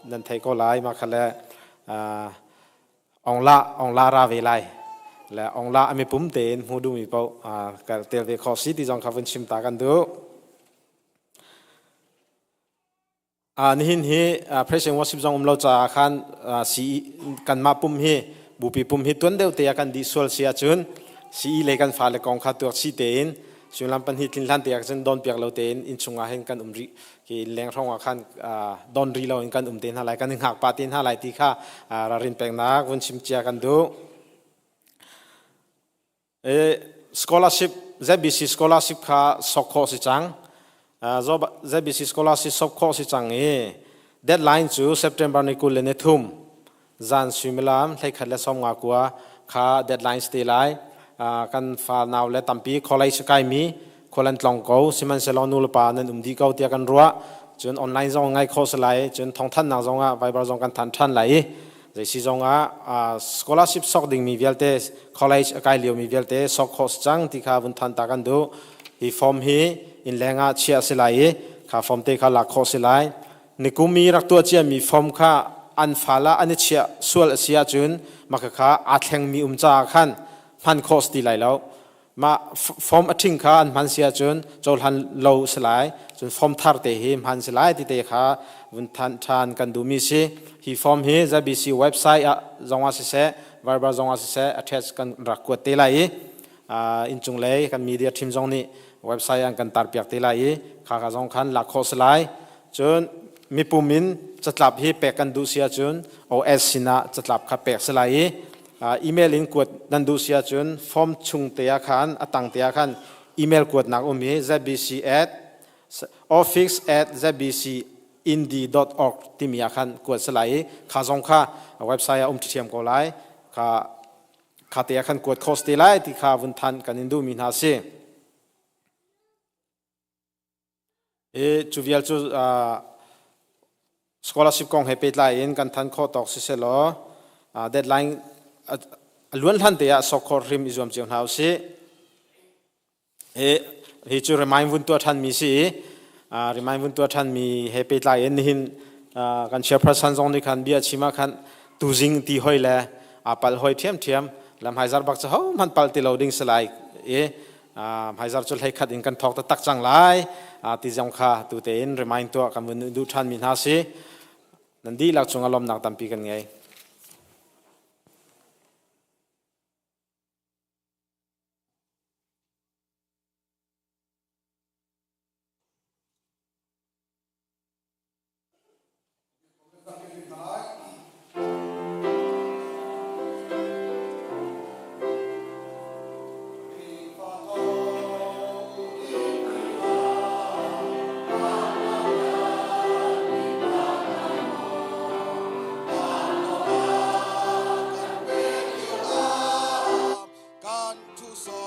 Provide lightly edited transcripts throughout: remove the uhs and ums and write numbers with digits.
nan thei ko lai ma kha le ong la ong la ra ve lai le ong la ami pum tein hmu duhmi paoh tel ve kho si ti zong kha vun chim ta kan duh. Nihin hi praise and worship zong um lo caah khan si kanmah pum hi bupi pum hi tuan deuh te ah kan dih sual si ahcun CE le kan fale kong kha tuak si tein suimilam pahnih tlin hlan te ah cun don piak lo tein inn chung ah hin kan um rih khi leng hrawng ah khan don rih lo in kan um te hna lai kan i hngak pah te hna lai ti kha ralrin peknak vun chim cia kan duh. Scholarship ZBC scholarship kha sok khawh si cang. ZBC scholarship sok khawh si cang i deadline cu September ni 23 zan suimilam 11:59 kha deadline si te lai. Kan fa nau le tampi college kai mi khual an tlong ko sihmanhsehlaw nu le pa nan um dih ko tiah kan ruah. Cun online zong ngai khawh si lai. Cun thawngthanhnak zong ah Viber zong kan than ṭhan lai i Zeisi zongah scholarship sok dingmi vialte college a kai liomi vialte sok khawh si cang ti kha vun than ta kan duh. Hi form hi inn leng ah chiah si lai i kha form te kha lak khawh si lai. Nikum i rak tuah ciami form kha an fal ah an i chiah sual a si ahcun mah khakha aa thlengmi um caah khan hman khawh si ti lai lo. Mah form a ṭhing kha an hman si ahcun cohlan lo si lai. Cun form thar te hi hman si lai ti te kha vun thanh ṭhan kan duhmi si. Hi form hi ZBC website ah zong ah siseh, Viber zong ah siseh attach kan rak kuat te lai i innchung lei kan media team zong nih website an kan tarpiak te lai i kha ka zong khan lak khawh si lai. Cun mipum in catlap hi pek kan duh si ahcun OS sinah catlap kha pek si lai i email in kuat nan duh si ahcun form chung te ah khan a tang te ah khan email kuatnak um i zbc at office at zbcindi.org timi ah khan kuat si lai i kha zong kha website ah um ṭhiam ko lai kha kha te ah khan kuat khawh si te lai ti kha vun than kan in duhmi hna si. I cu vial cu scholarship kong he pehtlai in kan than khawh tawk siseh law deadline a luan hlan te ah sok khawh hrim i zuam cio hna usih. Hi hi cu remind vun tuah ṭhan mi si i remind vun tuah ṭhan mi he pehtlai in nihin kan chairperson zong nih khan bia chim ah khan tuzing ti hoi le aa pal hoi ṭhiamṭhiam lam haizar bak cu hohmanh pal ti lo ding si lai i hmaizar cu hlei khat in kan thawk taktak cang lai ti zong kha tu tein remind tuah kan vun duh ṭhan mi hna si nan dihlak cungah lawmnak tampi kan ngei. Kan thu so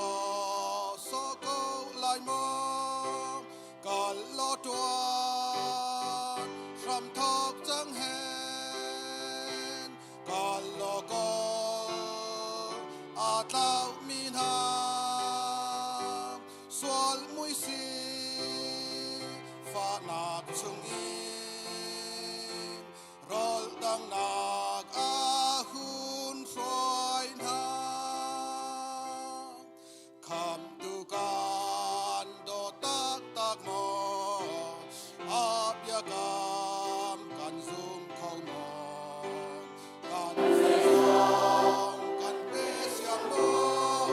so ko lai maw Kal law tuan hram thok cang hen kal law kawl aa tlau mi hna sual mui si fahnak chung in rawl dangnak a hun hruai hna Khamtu kan dawt taktak maw? A biakam kan zum kho maw? Kan zeizong kan pe siang maw?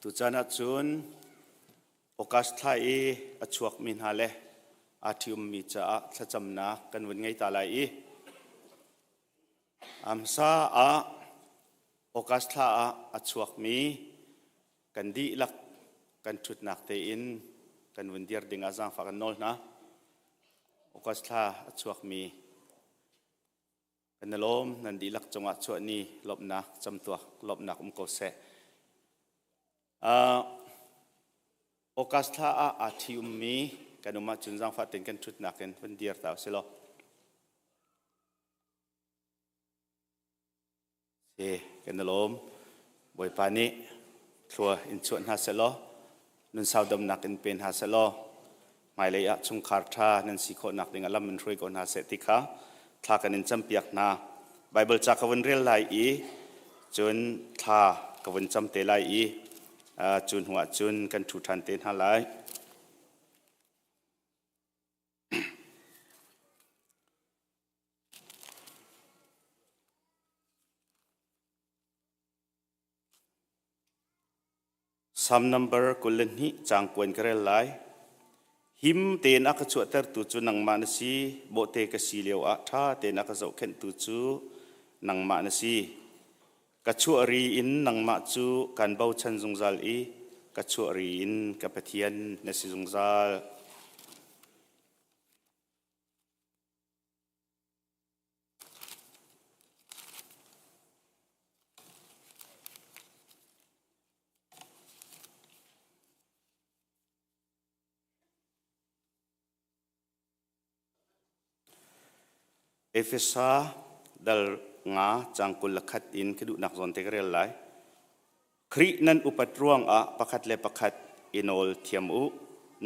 Tucaan ahcun August thla i a chuakmi hna le aa ṭhiummi caah thlacamnak kan vun ngei ta lai i a hmasa ah August thla ah a chuakmi kan dihlak kan ṭhutnak tein kan vun dir ding ah zaangfah kan nawl hna. August thla a chuakmi Kan i lawm, nan dihlak cungah chuahni lawmhnak camtuak lawmhnak um ko seh. August thla ah aa ṭhi-ummi kan um ahcun zaangfah tein kan ṭhutnak in vun dir ta usih law. Si, kan i lawm. Bawipa nih thlua in chuah hna seh law, nunsau damnak in pe hna seh law, hmailei ah chungkhar ṭha nan si khawhnak ding ah lam in hruai ko hna seh ti kha thla kan in campiak hna. Baibal ca ka vun rel lai i cun thla ka vun cam te lai i cu hnu ah cun kan ṭhu ṭhan te hna lai. Psalm number 22 caang kuan ka rel lai. Him tein a ka chuahtertu cu nangmah na si, bawhte ka si lio ah ṭha tein a ka zohkhenhtu cu nangmah na si. Ka chuah ri in nangmah cu kan bochan zungzal i ka chuah ri in ka Pathian na si zungzal. Efesa dal nga cang 21 in ka duhnak zawn te ka rel lai. Khrih nan upat ruangah pakhat le pakhat i nawl thiam u.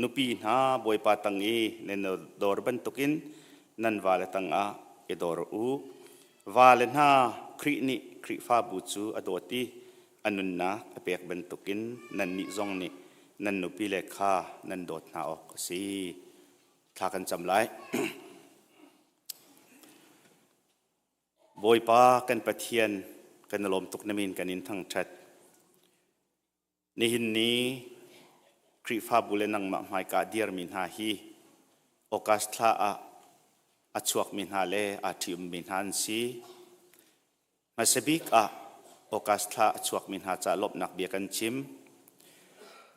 Nupi hna Bawipa tang i nan i dor bantukin nan vale tangah i dor u. Vale hna, Khrih nih Khrihfabu cu a dawt i a nunnak a pek bantukin nannih zong nih nan nupile kha nan dawt hna awk a si. Thla kan cam lai. Bawipa kan Pathian kan i lawm tuk na min kan in thangṭhat. Nihin ni Khrihfabu le nangmah hmaika dirmi hna hi August thla ah a chuakmi hna le aa ṭhiummi hna an si. Hmasa bik ah August thla a chuakmi hna ca lawmhnak bia kan chim.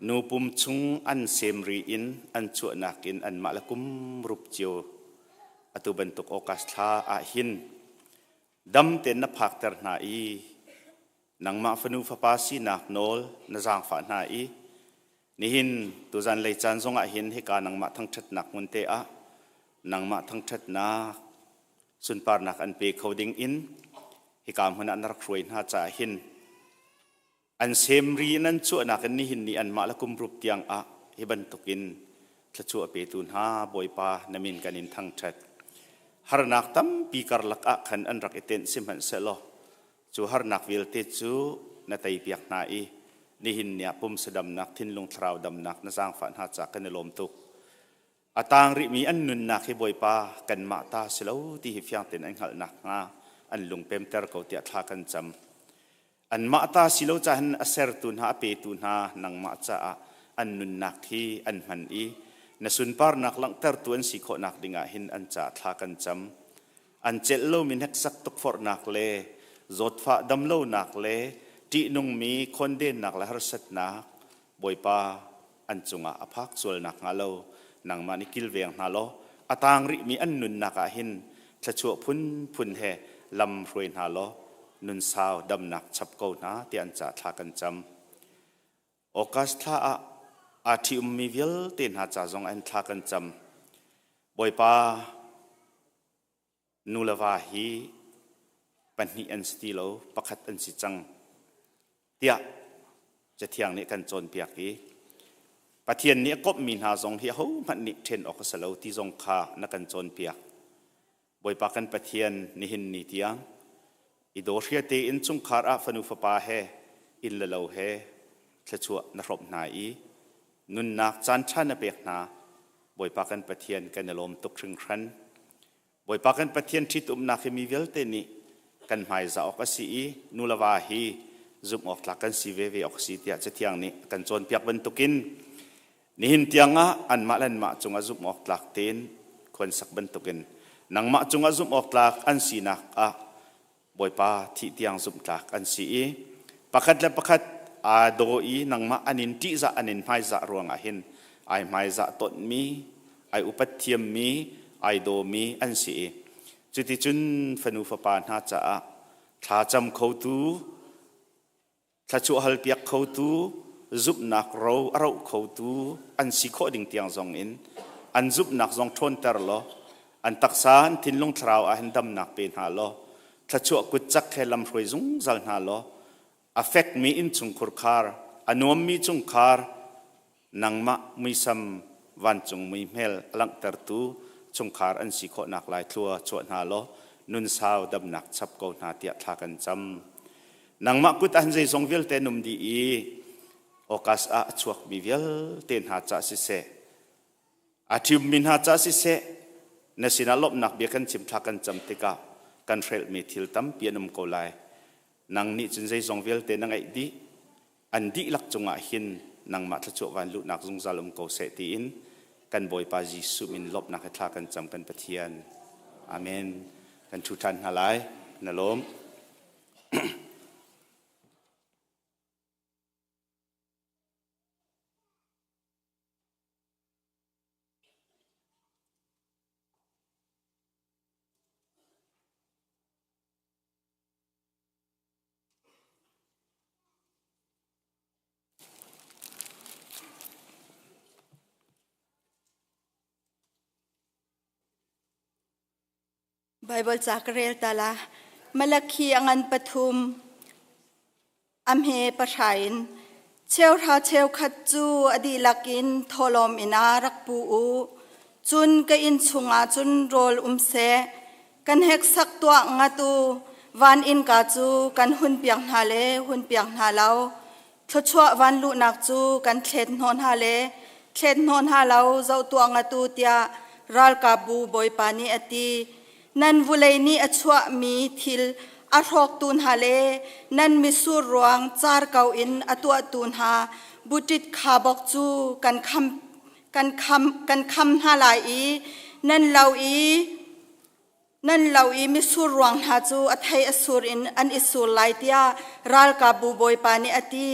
Nu pum chung an sem ri in an chuahnak in anmah le kum rup cio atu bantuk August thla ah hin dam tein na phakter hna i nangmah fanu fapa sinak nawl na zaangfah hna i nihin tuzan lei caan zongah hin hika nangmah thangṭhatnak hmun te ah nangmah thangṭhatnak sunparnak an pe kho ding in hika hmun ah na rak hruai hna caah hin an semri in an chuahnak in nihin ni anmah le kum rup tiang ah hi bantukin thluachuah petu hna Bawipa na min kan in thangṭhat. Harnak tampi karlak ah khan an rak i tenh sihmanhsehlaw cu harnak vialte cu na teipiak hna i nihin ni ah pumsa damnak thinlung thlarau damnak na zaangfah hna caah kan i lawm tuk. A tang rihmi an nunnak hi Bawipa kanmah ta si lo ti hi fiang tein an hngalh nakhnga an lung pemter ko tiah thla kan cam. Anmah ta si lo cahin a sertu hna a petu hna nangmah caah an nunnak hi an hman i na sunparnak langhtertu an si khawhnak dingah hin an caah thla kan cam. An celh lomi hneksak tukforhnak le zawtfah damlonak le ṭihnungmi khawndennak le harsatnak Bawipa an cungah a phak sual nakhnga lo nangmah nih kilveng hna law a tang rihmi an nunnak ah hin thluachuah phunphun he lam hruai hna law nunsau damnak chap ko hna tiah an ca thla kan cam. August thla ah aa ṭhi-ummi vialte hna ca zong an thla kan cam. Bawipa nu le va hi pahnih an si ti lo, pakhat an si cang tiah Cathiang nih kan cawnpiak i Pathian nih a komhmi hna zong hi ahohmanh nih ṭhen awk a si lo ti zong kha na kan cawnpiak. Bawipa kan Pathian nihin ni tiang i dawhria tein chungkhar ah fanu fapa he inn le lo he thluachuah na hrawmh hna i nunnak caanṭha na pek hna. Bawipa kan Pathian kan i lawm tuk hringhran. Bawipa kan Pathian ṭhitumnak hi mi vialte nih kan hmaizah awk a si i nu le va hi Zumh awk tlak kan si veve awk si tiah Cathiang nih a kan cawnpiak bantukin nihin tiangah anmah le anmah cungah zumh awk tlak tein khuansak bantukin nangmah cungah zumh awk tlak an sinak ah Bawipa thih tiang zumh tlak an si i pakhat le pakhat aa daw i nangmah an in ṭihzah an in hmaizah ruangah hin ai hmaizah tonmi ai upat thiammi ai dawmi an si i cuticun fanu fapa hna caah thlacam khotu thluachuah halpiak khotu zumhnak ro a roh khotu an si khawh ding tiang zong in an zumhnak zong ṭhawnter law an taksa an thinlung thlarau ah hin damnak pe hna law thluachuah kutcak he lamhruai zungzal hna law a fekmi innchungkhur khar a nuammi chungkhar nangmah muisam vancung muihmel a langhtertu chungkhar an si khawhnak lai thlua chuah hna law nunsau damnak chap ko hna tiah thla kan cam. Nangmah kut ah zeizong vialte num dih i August ah a chuakmi vialte hna ca siseh, a ṭhiummi hna ca siseh, na sinah lawmhnak bia kan chim thla kan cam tikah kan hrelhmi thil tampi an um ko lai. Nang nih cun zeizong vialte na ngeih dih. An dihlak cungah hin nangmah thluachuah van luhnak zungzal um ko seh tiin kan Bawipa Jesuh min lawmhnak he thla kan cam kan Pathian. Amen. Kan ṭhu ṭhan hna lai. Na lawm. Bible ca ka rel ta la. Malakhi a ngan pathum a hme pahra in cheuhra cheukhat cu a dihlak in thawhlawm in a rak pu u. Cun ka inn chungah cun rawl um seh. Kan heksak tuah ngat u. Van innka cu kan hunpiak hna le hunpiak hna lo. Thluachuah van luhnak cu kan thlet hnawh hna le thlet hnawh hna lo zoh tuah ngat u tiah ralkapbu Bawipa nih a ti. Nan vulei nih a chuahmi thil a hrawktu hna le nan mitsur ruang car ko in a tuahtu hna buṭit khabok cu kan kham kan kham kan kham hna lai i nan lo i nan lo i mitsur ruang hna cu a thei a sur in an i sur lai tiah ralkapbu bawipa nih a ti.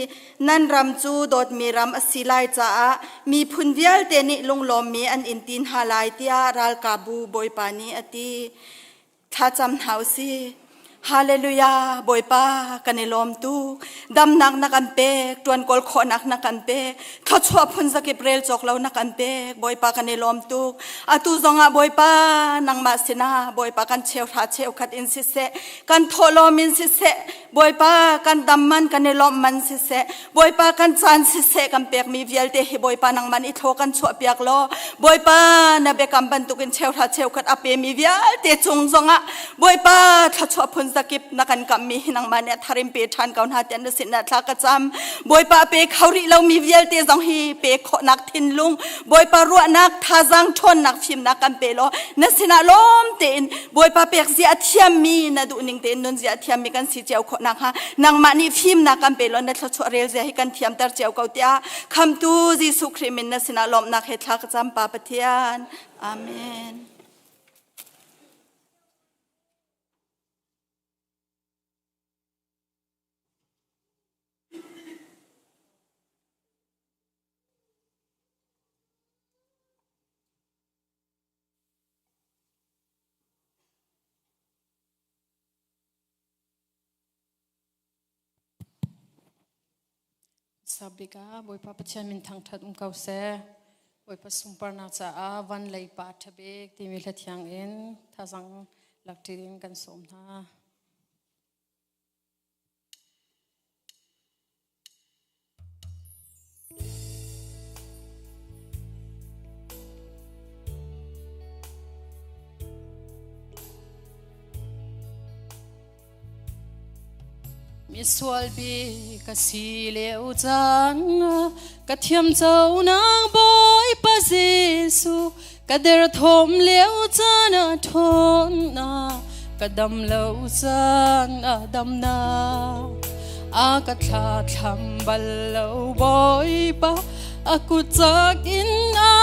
Nan ram cu dawtmi ram a si lai caah miphun vialte nih lunglawmmi an in ti hna lai tiah ralkapbu bawipa nih a ti. Thlacam hna u sih. Hallelujah Bawipa kan i lawm tuk. Damnak na kan pek, ṭuan kawl khawhnak na kan pek, thluachuah phun zakip rel cawk lo na kan pek. Bawipa kan i lawm tuk. Atu zongah Bawipa nangmah sinah Bawipa kan cheuhra cheukhat in siseh, kan thawhlawm in siseh, Bawipa kan dam man kan i lawmh man siseh, Bawipa kan caan siseh kan pekmi vialte hi Bawipa nangman i thaw kan chuahpiak law Bawipa na biakam bantukin cheuhra cheukhat a pemi vialte cung zongah Bawipa thluachuah phun zakip na kan kammi hi nangmah nih a thar in pe ṭhan ko hna tiah na sinah thla ka cam. Bawipa pe kho rih lomi vialte zong hi pe khawhnak thinlung Bawipa ruahnak thazaang ṭhawnnak fimnak kan pe law na sinah lawm tein Bawipa pek zia a thiammi na duhning tein nun zia a thiammi kan si cio khawh nakhnga nangmah nih fimnak kan pe law na thluachuah rel zia hi kan thiamter cio ko tiah khamtu Jesuh Khrih min na sinah lawmhnak he thla ka cam Pa Pathian. Amen. Sabik ah Bawipa Pathian min thangṭhat um ko seh. Bawipa sunparnak caah van lei pa ṭha bik timi hla thiang in thazang lakṭi in kan sawm hna. Misual bik ka si lio caan ka thiam co nang Bawipa Jesuh ka derthawm lio caan ah ṭhawnnak ka dam lo caan ah damnak. A ka thla thlam bal lo Bawipa a kut cak in a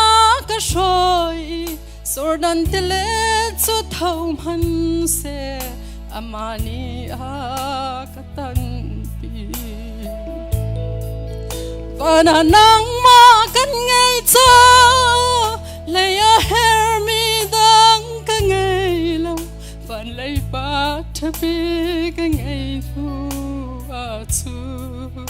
ka hruai Jordan tilet cu tho hmanhseh amah nih a ka tanpi. Van ah nangmah kan ngei caah lei a hermi dang ka ngei lo. Van lei pa ṭhapi ka ngei hnu ahcun.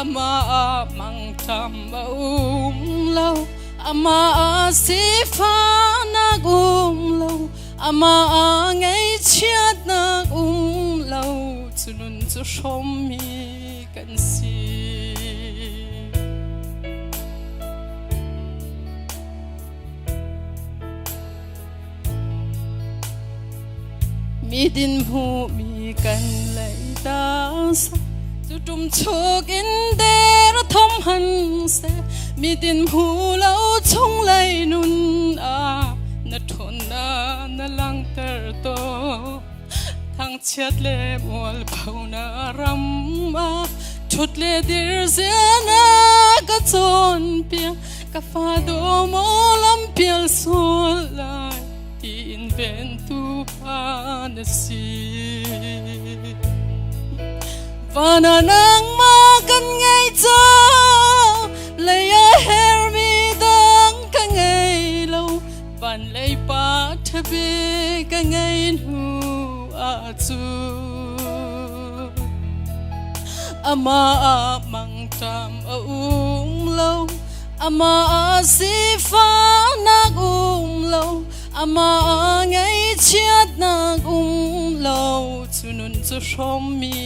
Amah mangṭam a um lo, amah sifahnak um lo, amah ngaihchiatnak um lo, cu nun cu hrawmmi kan si. Mi din hmuhmi kan leita cu tum chuk in der thom han seh mi din hmu lo chung lei nun a na ṭhawn na na langter to thangchiat le mualpho na ram a ṭhut le dir zia na ka cawnpiak ka fa do maw lampial sual lai tiin ventu pa na si. Van ah nangmah kan ngei cang, lei ah hermi dang ka ngei lo, van lei pa ṭhabi ka ngei hnu ahcun. Amah mangṭam a um lo, amah sifahnak um lo, amah ngaihchiatnak um lo, cu nun cu hrawmmi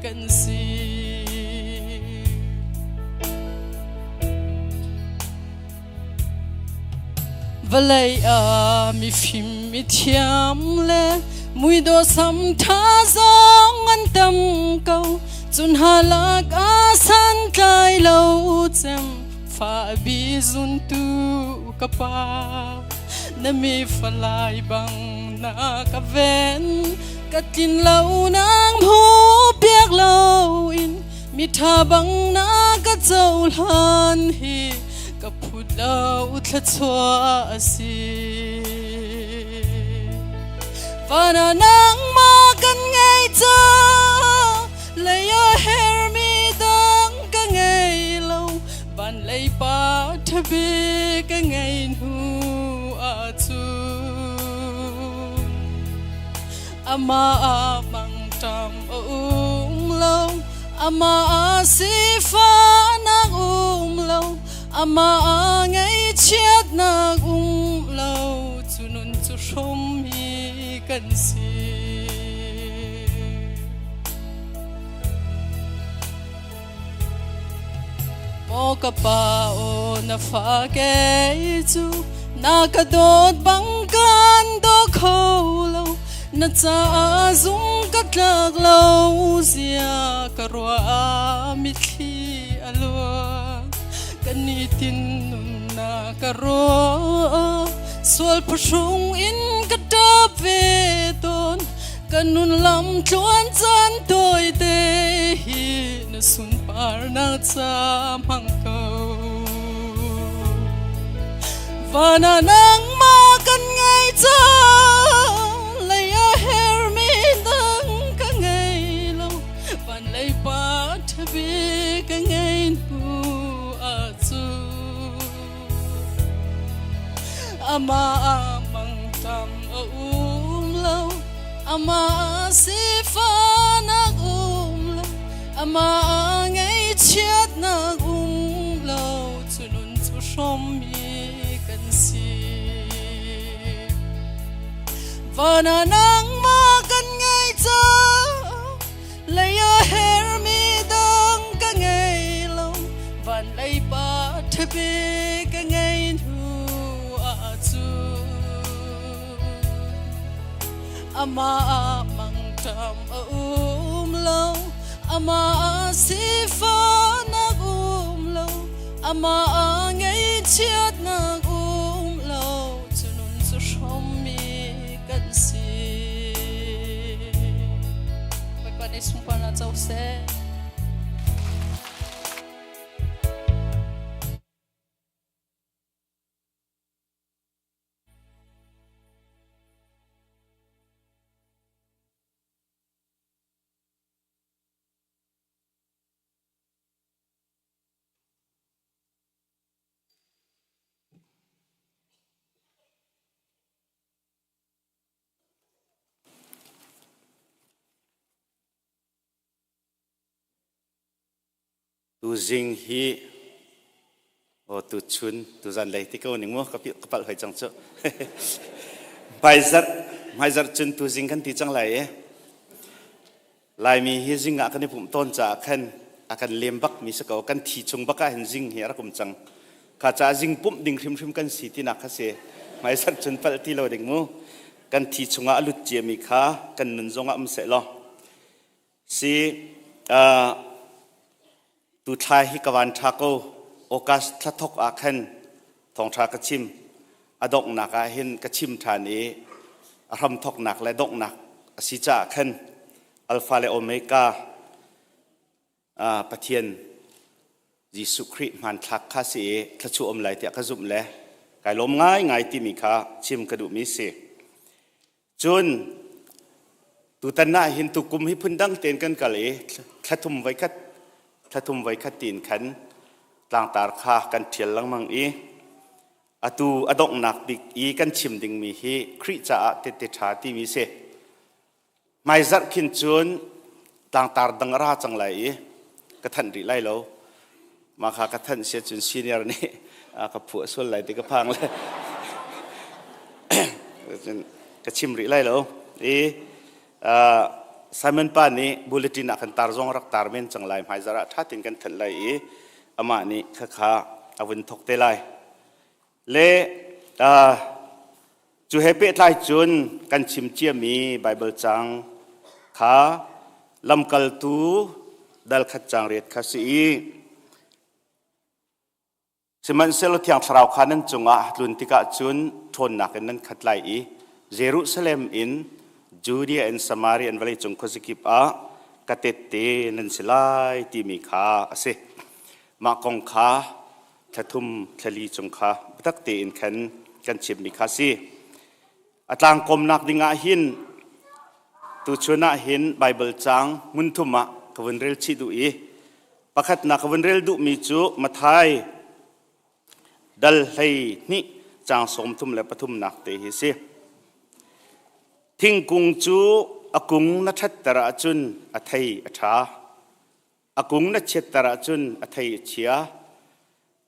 kan si. Vawlei ah mifim mithiam le muidawh sam ṭha zong an tam ko. Cun halak ah santlai lo cem fa bi zuntu ka pa. Na mi falai bang na ka ven ka tlin lo nang hmu piak lo in mi ṭha bang na ka cohlan hi ka phut lo thluachuah a si. Van ah nangmah kan ngei cang, lei ah hermi dang ka ngei lo, van lei pa ṭhabi ka ngei hnu ahcun. Amah mangṭam a um lo, amah sifahnak um lo, amah ngaihchiatnak um lo, cu nun cu hrawmmi kan si. Maw ka pa aw na fa kei cu na ka dawt bang kan daw kho lo na caah zung ka tlak lo zia ka ruah mitthli a luang kan nitin nunnak ka ruah sual phuhrung in ka ṭap ve tawn Kan nun lam tluan caan tawite hi na sunparnak ca hmang ko. Van ah nangmah kan ngei cang, lei ah hermi dang ka ngei lo, van lei pa ṭhabi ka ngei hnu ahcun. Amah mangṭam a um lo, amah sifahnak um lo, amah ngaihchiatnak um lo, cu nun cu hrawmmi kan si. Van ah nangmah kan ngei cang, lei ah hermi dang ka ngei lo van lei pa ṭhabi ka ngei hnu ahcun amah mangṭam a um lo amah sifahnak um lo amah ngaihchiatnak um lo cu nun cu hrawmmi kan si. nih sunparnak co seh. Tuzing hi o tuchun tuzan lei ti ko ning mu ka ka palh hoi cang cu. Hmaizarh hmaizarh cun tuzing kan ti cang lai e. Laimi hi zing ah kan i pumh tawn caah khan a kan lem bak mi si ko. Kan thi chung bak ah hin zing hi a rak um cang. Kha caah zing pumh ding hrimhrim kan si tinak kha si. Hmaisar cun palh ti lo ding mu. Kan thi chungah a lut ciami kha kan nun zongah um seh law. Si tu thla hi ka van tha ko. August thla thok ah khan thawngtha ka chim. A donghnak ah hin ka chim ṭhan i a hramthoknak le donghnak a si caah khan Alpha le Omega Pathian Jesuh Khrih hmanthlak kha si i thluachuah um lai tiah ka zumh le kai lawm ngaingai timi kha chim ka duhmi si. Cun tutan ah hin tukum hi phundang tein kan kal i thlathum voikhat thlathum voikhat tiin khan tlangtar kha kan ṭhial lengmang i atu a donghnak bik i kan chim dingmi hi Khrih caah tehte ṭha timi si. Hmaizarh khin cun tlangtar dang a ra cang lai i ka thanh rih lai lo. Mah kha ka thanh sia cun senior nih ka phuah sual lai ti ka phang le cun ka chim rih lai lo. I Simon pa nih bulletin ah kan tar zong rak tar men cang lai hmaizarh ah ṭha tein kan thanh lai i amah nih khakha a vun thok te lai. Le cu he pehtlai cun kan chim ciami Baibal cang kha lamkaltu dal khat cang riat kha si i sihmanhsehlaw Thiang Thlarau kha nan cungah tlun tikah cun ṭhawnnak in nan khat lai i Jerusalem in Judea in Samaria in vawleicung khuazakip ah ka tette nan si lai timi kha a si. Mah kong kha thlathum thlali cung kha biatak tein khan kan chimmi kha si. A tlangkawmnak ding ah hin tuchun ah hin Baibal caang hmunthum ah ka vun rel chih duh i pakhatnak ka vun rel duhmi cu Matthai dal 12 caang 33 nak te hi si. Thingkung cu a kung na ṭhatter ahcun a thei a ṭha. A kung na chiatter ahcun a thei a chia.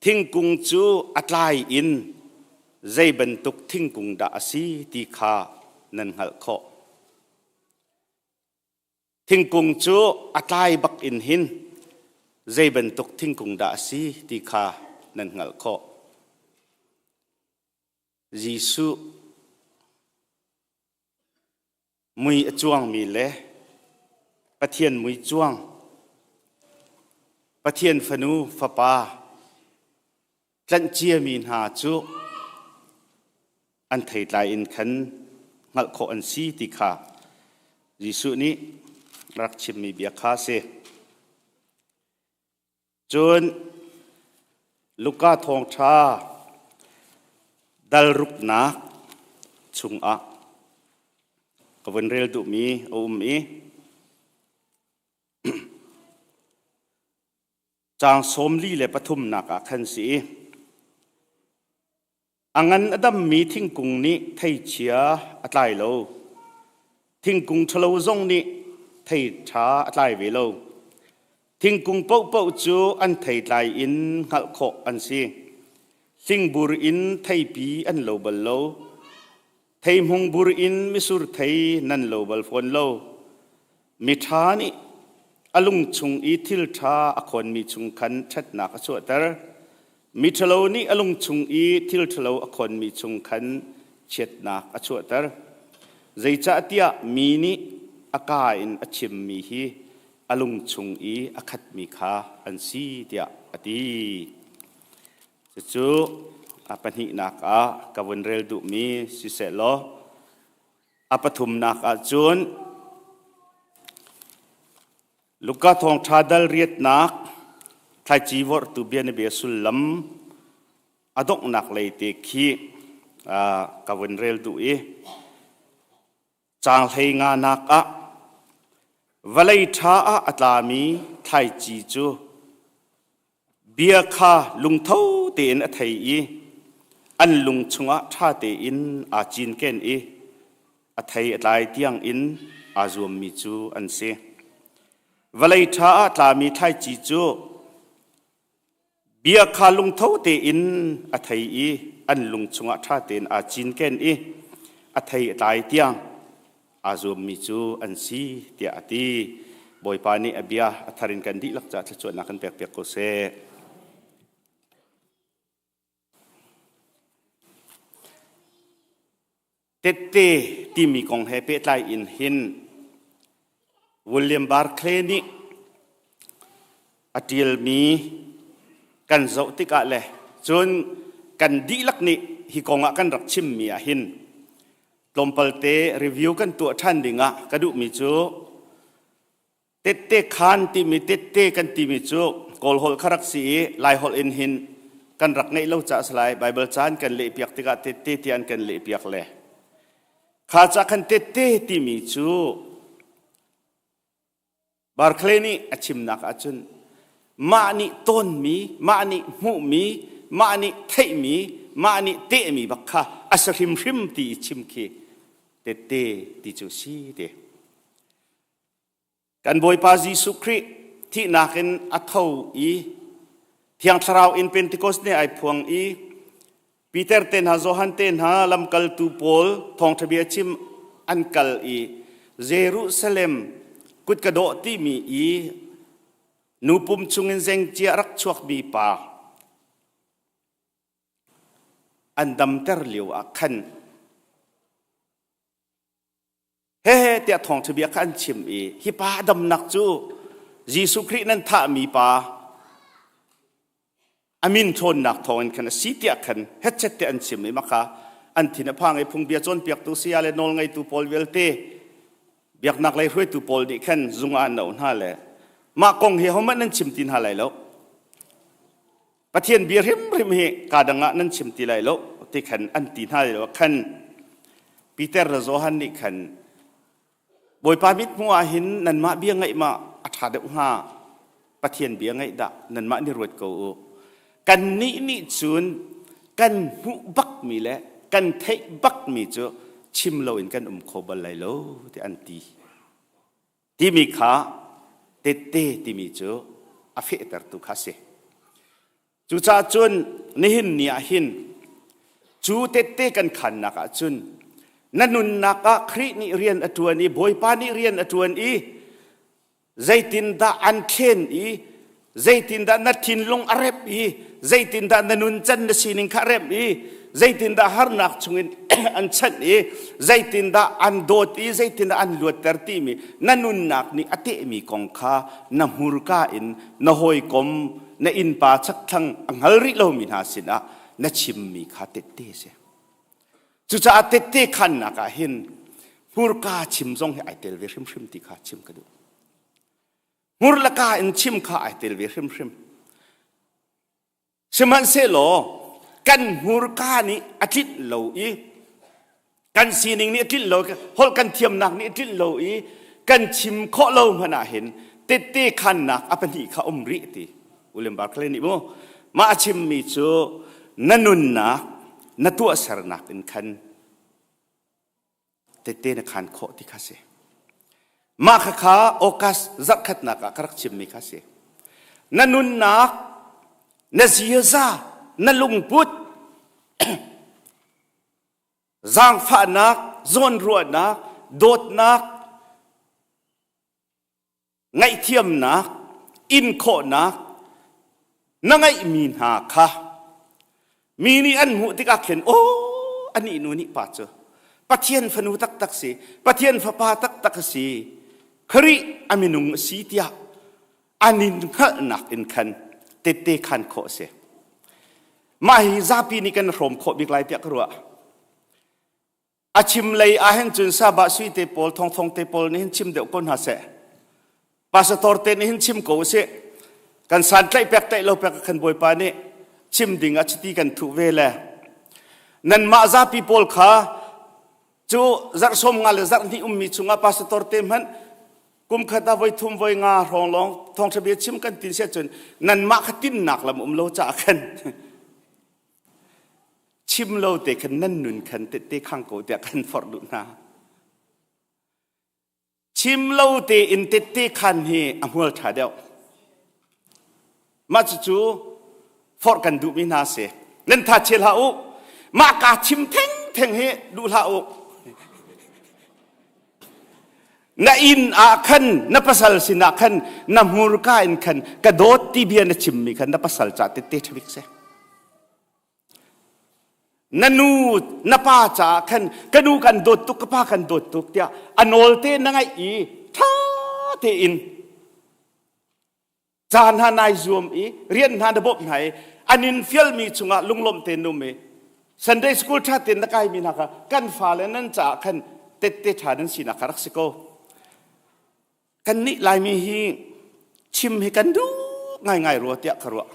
Thingkung cu a tlai in zei bantuk thingkung dah a si ti kha nan hngalh khawh. Thingkung cu a tlai bak in hin zei bantuk thingkung dah a si ti kha nan hngalh khawh. Jesuh Mui a cuangmi le Pathian mui cuang, Pathian fanu fapa tlanh ciami hna cu an theitlai in khan hngalh khawh an si ti kha Jesuh nih rak chimmi bia kha a si. Cun Luka thawngṭha dal ruknak chungah ka vun rel duhmi a um i caang 43 ah khan si i A ngan a dammi thingkung nih theichia a tlai lo. Thingkung ṭhalo zong nih thei ṭha a tlai ve lo. Thingkung paohpaoh cu an theitlai in hngalh khawh an si. Hlingbur in theipi an lo bal lo. Theihmungbur in misur thei nan lo bal fawn lo. Miṭha nih a lung chung i thil ṭha a khawnmi chung khan ṭhatnak a chuahter. Miṭhalo nih a lung chung i thil ṭhalo a khawnmi chung khan chiatnak a chuahter. Zeicahtiah mi nih a kaa in a chimmi hi a lung chung i a khatmi kha an si tiah a ti. Cucu a pahnihnak ah ka vun rel duhmi siseh law a pathumnak ah cun. Luka thawngṭha dal riatnak thlaici vorhtu bianabia sullam a donghnak lei te khi ka vun rel duh i caang hlei nganak ah vawlei ṭha ah a tlami thlaici cu bia kha lungtho tein a thei i an lung chungah ṭha tein aa cinken i a thei a tlai tiangin aa zuammi cu an si. Vawlei ṭha ah tlami thlaici cu bia kha lungtho tein a thei i an lung chungah ṭha tein aa cinken i a thei a tlai tiang aa zuammi cu an si tiah a ti. Bawipa nih a bia a thar in kan dihlak caah thluachuahnak kan pekpiak ko seh. Tette timi kong he pehtlai in hin William Barclay nih a ṭialmi kan zoh tikah le cun kan dihlak nih hi kong ah kan rak chimmi ah hin tlawmpalte review kan tuah ṭhan ding ah ka duhmi cu Tette khaan timi tette kan timi cu Kawl holh kha rak si i Lai holh in hin kan rak ngeih lo caah salai Bible caan kan lehpiak tikah tette tiah an kan lehpiak le kha ca khan tette timi cu Barclay nih a chimnak ahcun mah nih tawnmi, mah nih hmuhmi, mah nih theihmi, mah nih tehmi bak kha a si hrimhrim ti i chim khi tette ti cu si te. Kan Bawipa Jesuh Khrih thihnak in a tho i Thiang Thlarau in Pentecost ni ai phuang i Peter te hna Johan te hna lamkaltu pawl thawngṭha bia chim an kal i Jerusalem kutka dawh timi i nu pum chungin zengcia rak chuakmi pa an damter lio ah khan Hehe tiah thawngṭha bia kha an chim i hi pa damnak cu Jesuh Khrih nan thahmi pa a min ṭhawnnak thawngin khan a si tiah khan hetchet te an chim i maka an thin a phang i phungbia cawnpiaktu saya le nawlngeitu pawl vialte biaknak lei hruaitu pawl nih khan zung ah an auh hna le mah kong hi hohmanh nan chim ti hna lai lo Pathian bia hrimhrim hi kaa dang ah nan chim ti lai lo ti khan an ti hna lio khan Peter le Johan nih khan Bawipa mithmuh ah hin nanmah bia ngaih ma a ṭha deuh hnga Pathian bia ngaih dah nanmah nih ruat ko u kannih nih cun kan hmuh bakmi le kan theih bakmi cu chim loin kan um kho bal lai lo ti an ti timi kha tette timi cu a fehtertu kha a si. Cucaah cun nihin ni ah hin cu tette kan khannak ah cun na nunnak ah Khrih nih rian a ṭuan i Bawipa nih rian a ṭuan i zeitindah an thlen i zeitindah na thinlung a rep i zeitindah na nuncan na sining kha a remh i zeitindah harnak chungin an chanh i zeitindah an dawt i zeitindah an luatter timi na nunnak nih a tehmi kong kha na hmurka in na hawikom na innpa chakthlang a hngal rih lomi hna sinah na chimmi kha tette a si cucaah tette khannak ah hin hmurka chim zong hi ai tel ve hrimhrim ti kha chim ka duh Hmur le ka in chim kha ai tel ve hrimhrim. Sihmanhsehlaw kan hmurka nih a tlinh lo i kan sining nih a tlinh lo holh kan thiamnak nih a tlinh lo i kan chim khawh lo hmanh ah hin tette khannak a pahnih kha um rih ti William Barclay nih mu mah a chimmi cu na nunnak na tuahsernak in khan tette na khan khawh ti kha si. Mah khakha August zarhkhatnak ah ka rak chimmi kha si. Na nunnak, na ziaza, na lungput, zaangfahnak, zawnruahnak, dawtnak, ngaihthiamnak, inkhawhnak na ngeihmi hna kha mi nih an hmuh tikah khin aw anih nu nih pa cu Pathian fanu taktak si Pathian fapa taktak a si Khrih a minung a si tiah an in hngalhnak in khan tette khan khawh a si mah hi zapi nih kan hrawm khawh bik lai tiah ka ruah A chim lei ah hin cun Sabah sui te pawl, thongthong te pawl nih hin chim deuh ko hna seh. Pastor te nih hin chim ko usih. Kan san tlaih pek tlaih lo pek khan Bawipa nih chim ding ah chiti kan thuh ve le nanmah zapi pawl kha cu zarh som nga le zarh hnih ummi chungah pastor te hmanh kum khat ah voi thum voi nga hrawng lawng thawngṭha bia chim kan tin sia cun nanmah kha tinnak lam um lo caah khan chim lo te khan nan nun khan tette khang ko tiah kan forh duh hna. Chim lo tein tette khan hi a hmual ṭha deuh. Mah cucu forh kan duhmi hna si. Nan tha chia hlah u. Mah kaa chim thengtheng hi duh hlah u. Na inn ah khan na pasal sinah khan na hmurka in khan ka dawt ti bia na chimmi khan na pasal ca tette ṭha bik si. Na nu na pa caah khan ka nu kan dawt tuk ka pa kan dawt tuk tiah a nawl te na ngaih i ṭha tein ca hna nai zuam i rian hna na bawmh hna i an in fialmi chungah lunglawm te num i Sunday school ṭha tein na kaimi hna kha kan fale nan caah khan tette ṭha nan sinak kha rak si ko. Kannih Laimi hi chim hi kan duh ngaingai rua tiah ka ruah.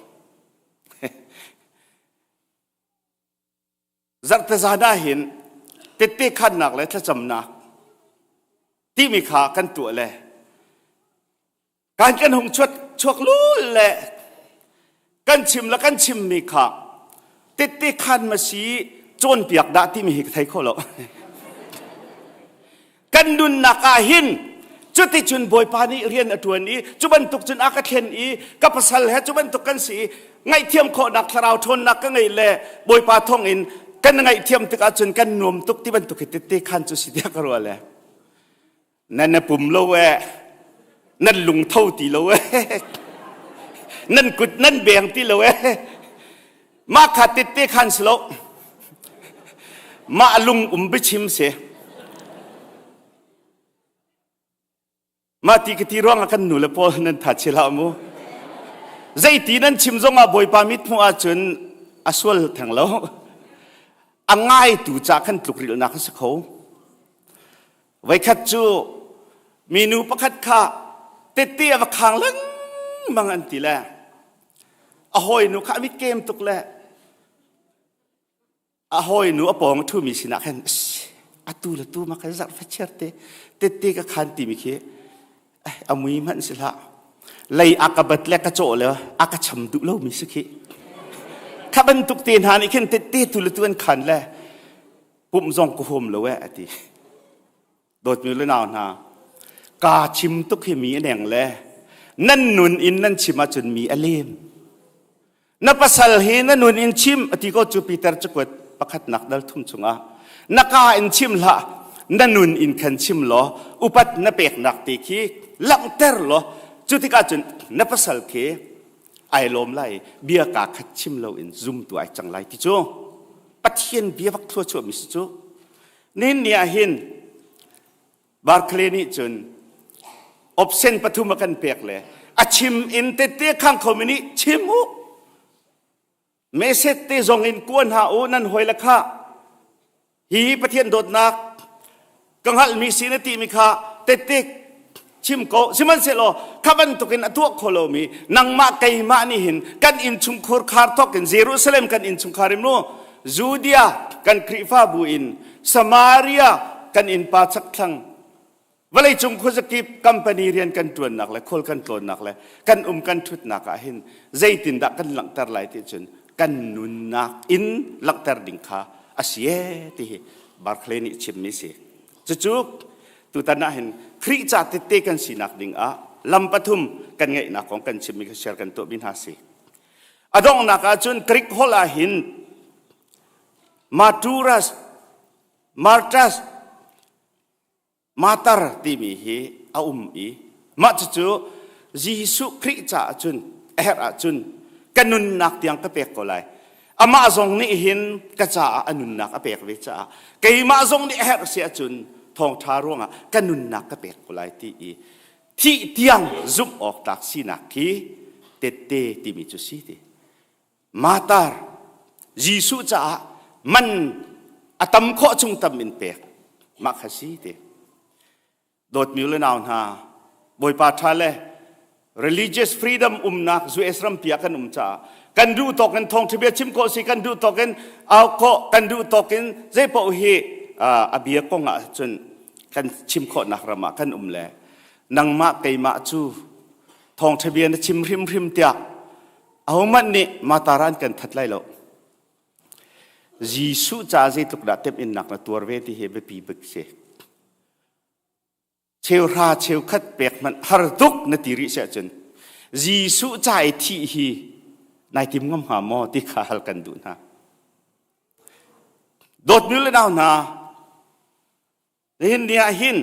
Zarhte zan ah hin tette khannak le thlacamnak timi kha kan tuah le kan kan hung chuak chuak lul le kan chim le kan chimmi kha tette khan ma si cawnpiak dah timi hi ka thei kho lo. Kan nunnak ah hin cuticun Bawipa nih rian a ṭuan i cu bantuk cun a ka thlen i ka pasal he cu bantuk kan si i ngaihthiam khawhnak thlarau ṭhawnnak ka ngei le Bawipa thawngin kan ngaihthiam tikah cun kan nuam tuk ti bantuk hi tette khan cu si tiah ka ruah le nan na pum lo e nan lungtho ti lo e nan kut nan beng ti lo e mah kha tette khan si lo mah lung um biachim si mah ti ka ti ruangah kan nu le pawl nan tha chi hlah mu zeiti nan chim zongah bawipa mit hmuh ahcun a sual theng lo a ngaitu ca khan tlukrilhnak a si kho Voikhat cu minu pakhat kha tette a va khang lengmang an ti le a hawinu kha a mitkem tuk le a hawinu a pawng a ṭhumi sinah khan atu le tu ma kan zarh fachiar te tette ka khan timi khi a mui hmanh si hlah lei a ka bat le ka cawh le a ka cham duh lomi si khi kha bantuk te hna nih khin tette tu le tu an khan le pumh zong ka huam lo eh a ti dawtmi le nau hna kaa chim tuk hi mi a neng le nan nun in nan chim ahcun mi a lem na pasal hi na nun in chim a ti ko cu Peter cakuat pakhatnak dal thum chungah na ka in chim hlah na nun in khan chim law upat na peknak te khi langhter law cu tikah cun na pasal khi ai lawm lai bia ka khat chim lo in zum tu ai cang lai ti cu Pathian bia bak thlua chuahmi si cu nihin ni ah hin Barclay nih cun option pathum a kan pek le a chim in tette khang khomi nih chim u message te zong in kuan ha u nan hoi le kha Hi Pathian dawtnak ka hngalhmi si na timi kha tette chim ko. Sihmanhsehlaw kha bantukin a tuah kho lomi nangmah keimah nih hin kan innchungkhur khar thawk in Jerusalem kan innchungkhar in mu Judea kan Khrihfabu in Samaria kan innpa chakthlang vawleicung khuazakip company rian kan ṭuannak le khual kan tlawnnak le kan um kan ṭhutnak ah hin zeitindah kan langhter lai ti cun kan nunnak in langhter ding kha a si ee ti hi Barclay nih chimmi si. Cucu tutan ah hin Khrih ca tette kan sinak ding ah lam pathum kan ngeihnak kong kan chimmi kha share kan tuahmi hna si. A donghnak ah cun Greek holh ah hin Marturas Martas Martar timi hi a um i mah cucu Jesuh Khrih caah cun a herh ahcun ka nunnak tiang ka pek ko lai. Amah zong nih hin ka caah a nunnak a pek ve caah keimah zong nih a herh si ahcun thawngṭha ruangah ka nunnak ka pek ko lai ti i thih tiang zumh awk tlak sinak khi tette timi cu si ti. Martar Jesuh caah man a tam khawh chung tam in pek mah kha si ti. Dawtmi le nau hna, Bawipa ṭha le Religious freedom umnak US rampi ah kan um caah kan duh tawk in thawngṭha chim khawh si, kan duh tawk in au khawh, kan duh tawk in zei paoh hi a bia kong ah cun kan chim khawhnak ram ah kan um le nangmah keimah cu thawngṭha bia na chim hrimhrim tiah ahohmanh nih mataran kan that lai lo. Jesuh ca zeitluk dah temhinnak na tuar ve ti hi biapi bik si. Cheuhra cheukhat pek hmanh har tuk na ti rih si ahcun Jesuh ca i thih hi nai tim ngam hnga maw ti kha hal kan duh hna. Dawtmi le nau hna, nihin ni ah hin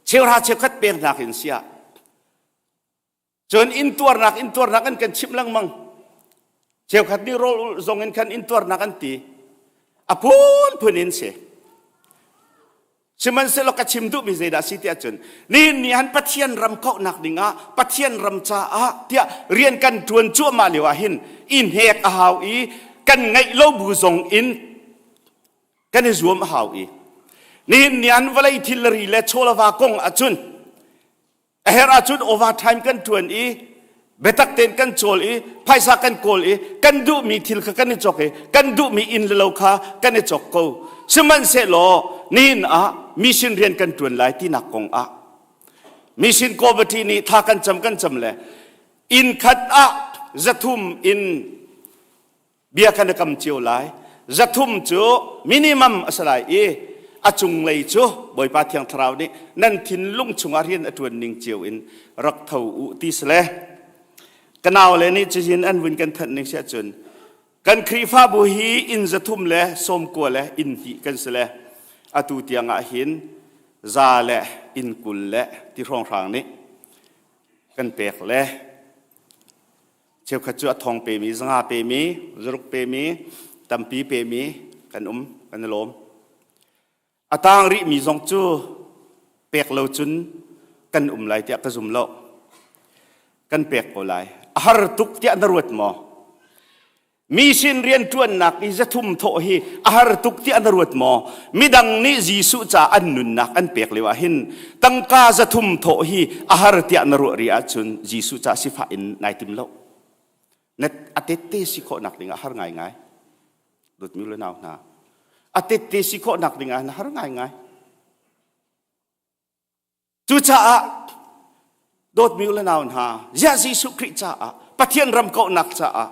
cheuhra cheukhat pek nak in siah cun intuarnak intuarnak an kan chimh lengmang. Cheukhat nih rawl zong in khan intuarnak an ti, a phunphun in si. Sihmanhsehlaw ka chim duhmi zeidah si tiah cun, nihin ni han Pathian ram kauhnak dingah, Pathian ram caah tiah rian kan ṭuan cuahmah lio ah hin i hnek a hau i kan ngeih lo bu zong in kan i zuam a hau i nihin ni han vawlei thilri le chawlava kong ahcun a herh ahcun overtime kan ṭuan i biatak tein kan cawl i phaisa kan kawl i kan duhmi thil kha kan i cawk i kan duhmi inn le lo kha kan i cawk ko. Sihmanhsehlaw nihin ah mission rian kan ṭuan lai tinak kong ah mission committee nih tha kan cam kan cam le inn khat ah 300 in bia kan i kam cio lai. 300 cu minimum a si lai i a cunglei cu Bawipa Thiang Thlarau nih nan thinlung chungah rian a ṭuan ning cio in rak tho u ti si le ka nau le nih cuhin an vun kan thanh ning si ahcun kan Khrihfabu hi inn 390 le inn hnih kan si le atu tiang ah hin za le inn 20 le ti hrawnghrang nih kan pek le cheukhat cu a thong pemi, 500 pemi, 600 pemi, tampi pemi kan um, kan i lawm. A tang rihmi zong cu pek lo cun kan um lai tiah ka zum lo. Kan pek ko lai. A har tuk tiah na ruat maw? Mi sin rianṭuannak i 300 thawh hi a har tuk tiah na ruat maw? Midang nih Jesuh ca an nunnak an pek lio ah hin tangka 300 thawh hi a har tiah na ruah rih ahcun Jesuh ca sifah in nai tim lo. Na a tette si khawhnak ding ah har ngaingai. Dawtmi le nau hna. A tette si khawhnak ding ah na har ngaingai. Cucaah dawtmi u le nau hna, ziah Jesuh Khrih caah, Pathian ram kauhnak caah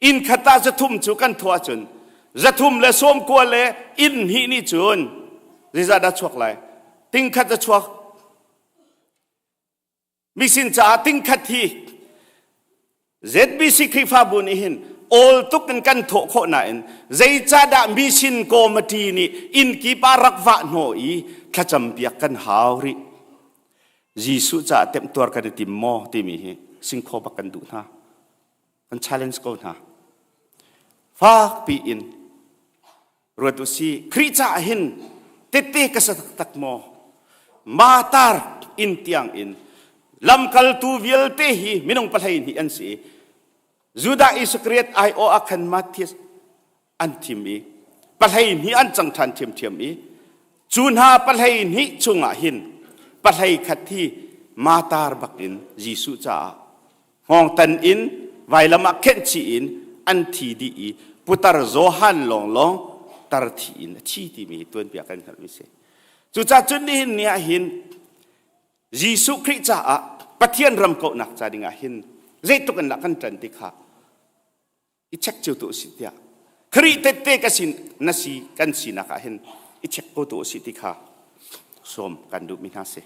inn khat ah 300 cu kan thuah cun 390 le inn hnih nih cun zeizah dah chuak lai? 100,000 a chuak. Misin caah 100,000 hi ZBC Khrihfabu nih hin awl tuk in kan thawh khawh nain zeicahdah mission committee nih inn kip ah rak vah hnawh i thlacam piak kan hau rih? Jesuh caah temtuar kan i tim maw timi hi singkhaw bak kan duh hna. Kan challenge ko hna. Fak piin ruat u si. Khrih caah hin tette ka sa taktak maw? Matar in tiang in lamkaltu vialte hi minung 12 an si. Judah Iscariot ai aw ah khan Matthias an thim i 12 an cang ṭhan ṭhiamṭhiam i cu hna 12 chungah hin 11 hi matar bak in Jesuh caah hngawngtan in vailam ah khenh chih in an thi dih i putar Johan lawnglawng tar thi in a thi timi tuanbia kan hngalhmi si. Cucaah cun nihin ni ah hin Jesuh Khrih caah Pathian ram kauhnak ca dingah hin zeitluk in dah kan ṭan ti kha i check cio tu si tiah Khrih tette ka sin na si kan sinak ah hin i check ko tu si ti kha sawm kan duhmi hna si.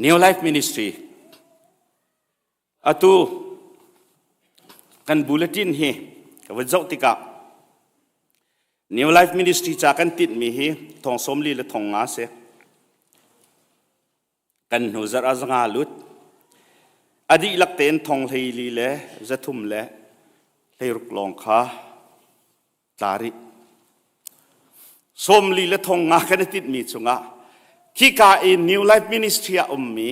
New Life Ministry atu kan bulletin hi ka vun zoh tikah New Life Ministry ca kan tinhmi hi 45,000 si. Kan hnu zarh ah 500 lut. A dihlak tein 43,360 lawng kha tla rih. 45,000 kan i tinhmi chungah khika i New Life Ministry ah ummi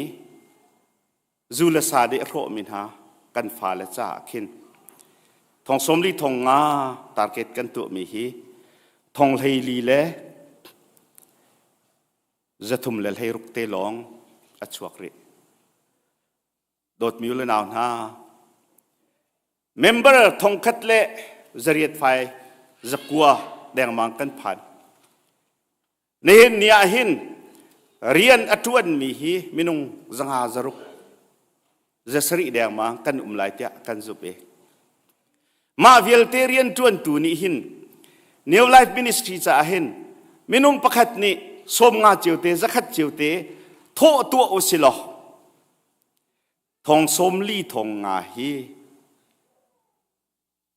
zu le sa deh hrawhmi hna kan fale caah khin 45,000 target kan tuahmi hi 44,000. 316 te lawng a chuak rih. Dawtmi u le nau hna, member thongkhat le zariat fai zakua dengmang kan phan. Nihin ni ah hin rian a ṭuanmi hi minung zanga zaruk zasarih dengmang kan um lai tiah kan zumh i mah vialte rian ṭuantu nih hin New Life Ministry caah hin minung pakhat nih sawmnga cio te zakhat cio te thawh tuah u si law thong sawm li thong nga hi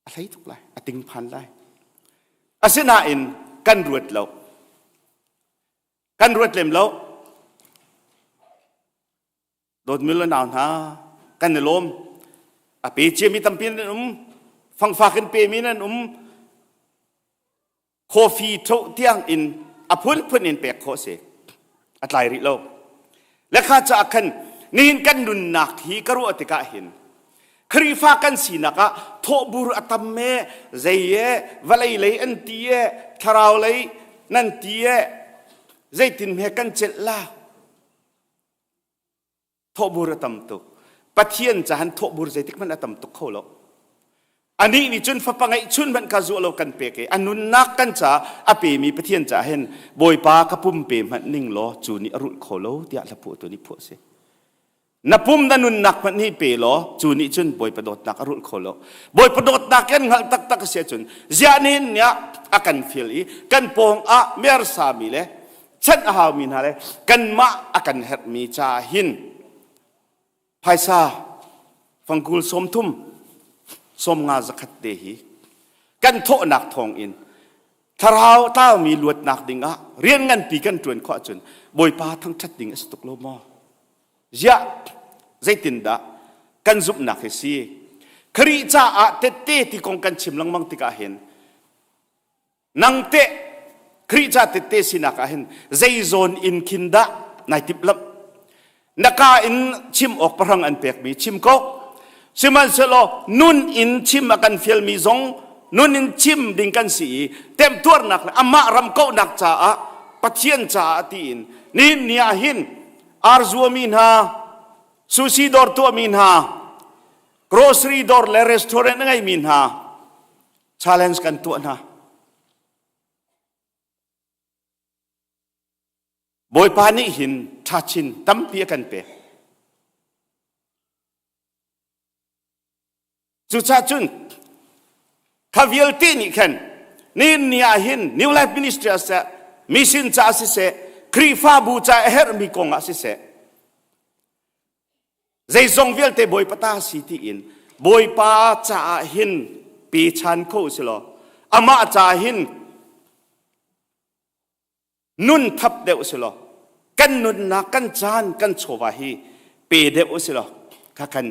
a hlei tuk lai a ting phan lai asinain kan ruat lo kan ruat lem lo Dawtmi le nau hna, kan i lawm. A pe ciami tampi nan um. Fangfak in pemi nan um. Coffee tho tiang in a phunphun in pek khawh si. A tlai rih lo. Lekha caah khan nihin kan nunnak hi ka ruah tikah hin Khrihfa kan sinak ah thawhbur a tam e, zei e, vawlei lei an ti e, thlarau lei nan ti e, zeitin he kan celh la? Thawhbur a tam tuk. Pathian cahan thawhbur zeitik hmanh a tam tuk kho lo. Anih nih cun fapa ngeihchun hmanh kha zuah lo kan pek i a nunnak kan ca a pemi Pathian ca hin Bawipa ka pum pe hmanh ning law cu nih a rulh kho lo tiah hlaphuahtu nih phuah si. Na pum na nunnak hmanh hi pe law cu nih cun Bawipa dawtnak a rulh kho lo. Bawipa dawtnak kan hngalh taktak a si ahcun ziah nihin ni ah a kan fil i kan pawng ah mersami le chanh a haumi hna le kanmah a kan herhmi ca hin phaisa fangkul sawmthum sawmnga zakhat te hi kan thawhnak thawng in thlarau taumi luatnak dingah rian nganpi kan ṭuan khawh ahcun Bawipa thangṭhat ding a si tuk lo maw? Ziah zeitindah kan zumhnak hi si? Khrih caah tette ti kong kan chim lengmang tikah hin Nang teh Khrih ca tette sinak ah hin zei zawn in khin dah nai timhlamh? Na ka in chim awk pahrang an pekmi chim ko. Sihmanhsehlaw nun in chim a kan fialmi zong nun in chim ding kan si i temtuarnak le amah ram kauhnak caah Pathian caah tiin nihin ni ah hin arzuami hna sushi dawr tuahmi hna grocery dawr le restaurant a ngeimi hna challenge kan tuah hna. Bawipa nih hin ṭhachin tampi a kan pek. Cucaah cun kha vialte nih khan nihin ni ah hin New Life Ministry ah siseh, mission caah siseh, Khrihfabu ca a herhmi kong ah siseh, Zeizong vialte Bawipa ta si tiin Bawipa caah hin pe chan kho si law amah caah hin nun thap deuh si law kan nunnak kan caan kan chawva hi pe deuh si law kha kan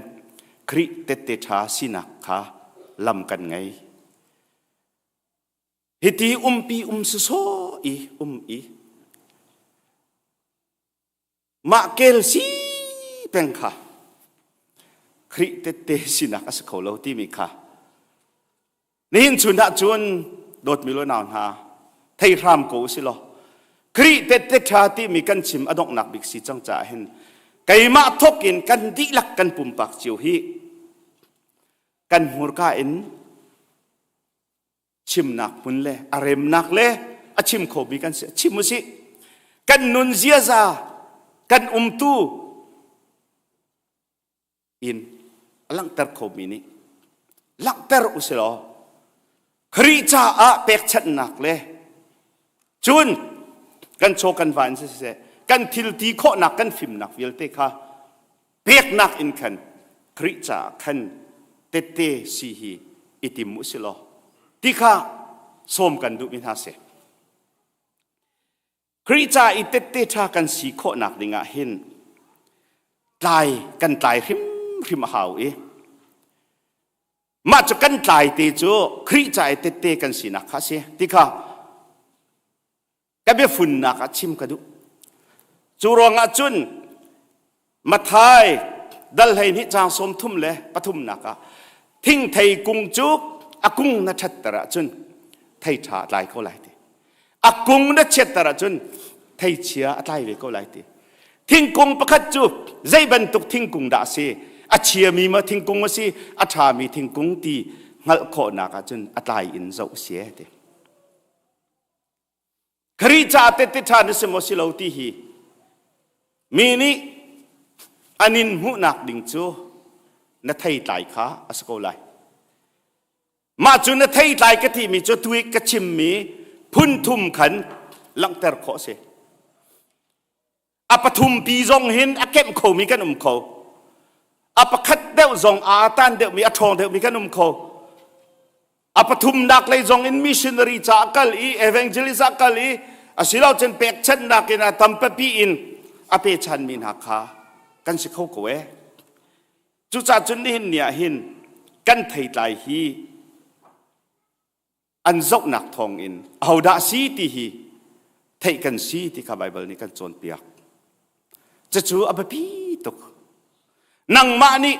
Khrih tette ṭha sinak kha lam kan ngei. Hiti umpi um sawsawh i um i Mah kel si peng kha Khrih tette sinak a si kho lo timi kha nihin chun ah cun dawtmi lo nau hna thei hram ko usih law Khrih tette ṭha timi kan chim a donghnak bik si cang caah hin keimah thawk in kan dihlak kan pumpak cio hi kan hmurka in chimnak hmun le a remnak le a chim khomi kan si chim usih kan nun ziaza kan umtu in a langhter khomi nih langhter usilaw Khrih caah pekchanhnak le cun kan chaw kan va in siseh kan thil ti khawhnak kan fimnak vialte kha peknak in khan Khrih caah khan tette si hi i tim u si law ti kha sawm kan duhmi hna si. Khrih ca i tette ṭha kan si khawhnak dingah hin tlai kan tlai hrimhrim a hau i mah cu kan tlai te cu Khrih ca i tette kan sinak kha a si ti kha ka biafunnak ah chim ka duh. Cu ruangah cun Mathai dal 12 caang 33 ah thingthei kung cu a kung na ṭhatter ahcun thei ṭha a tlai ko lai ti. A kung na chiatter ahcun Theichia a tlai ve ko lai ti. Thingkung pakhat cu zei bantuk thingkung dah a si? A chiami ma thingkung a si, a ṭhami thingkung ti hngalh khawhnak ahcun a tlai in zoh a si e ti. Khrih caah tette ṭha na si maw si lo ti hi mi nih an in hmuhnak ding cu na theitlai kha a si ko lai. Mah cu na theitlai ka timi cu tui ka chimmi phun thum khan langhter khawh a si. A pathum pi zong hin a kemh khomi kan um kho. A pakhat deuh zong aa tan deuhmi a ṭhawng deuhmi kan um kho. A pathumnak lei zong in missionary ca a kal i evangelist a kal i asilo cun pekchanhnak in a tampi in a pechanmi hna kha kan si kho ko ee. Cucaah cun nihin ni ah hin kan theitlai hi an zohnak thawngin ahodah si ti hi theih kan si ti kha Baibal nih kan cawnpiak. Cucu a biapi tuk. Nangmah nih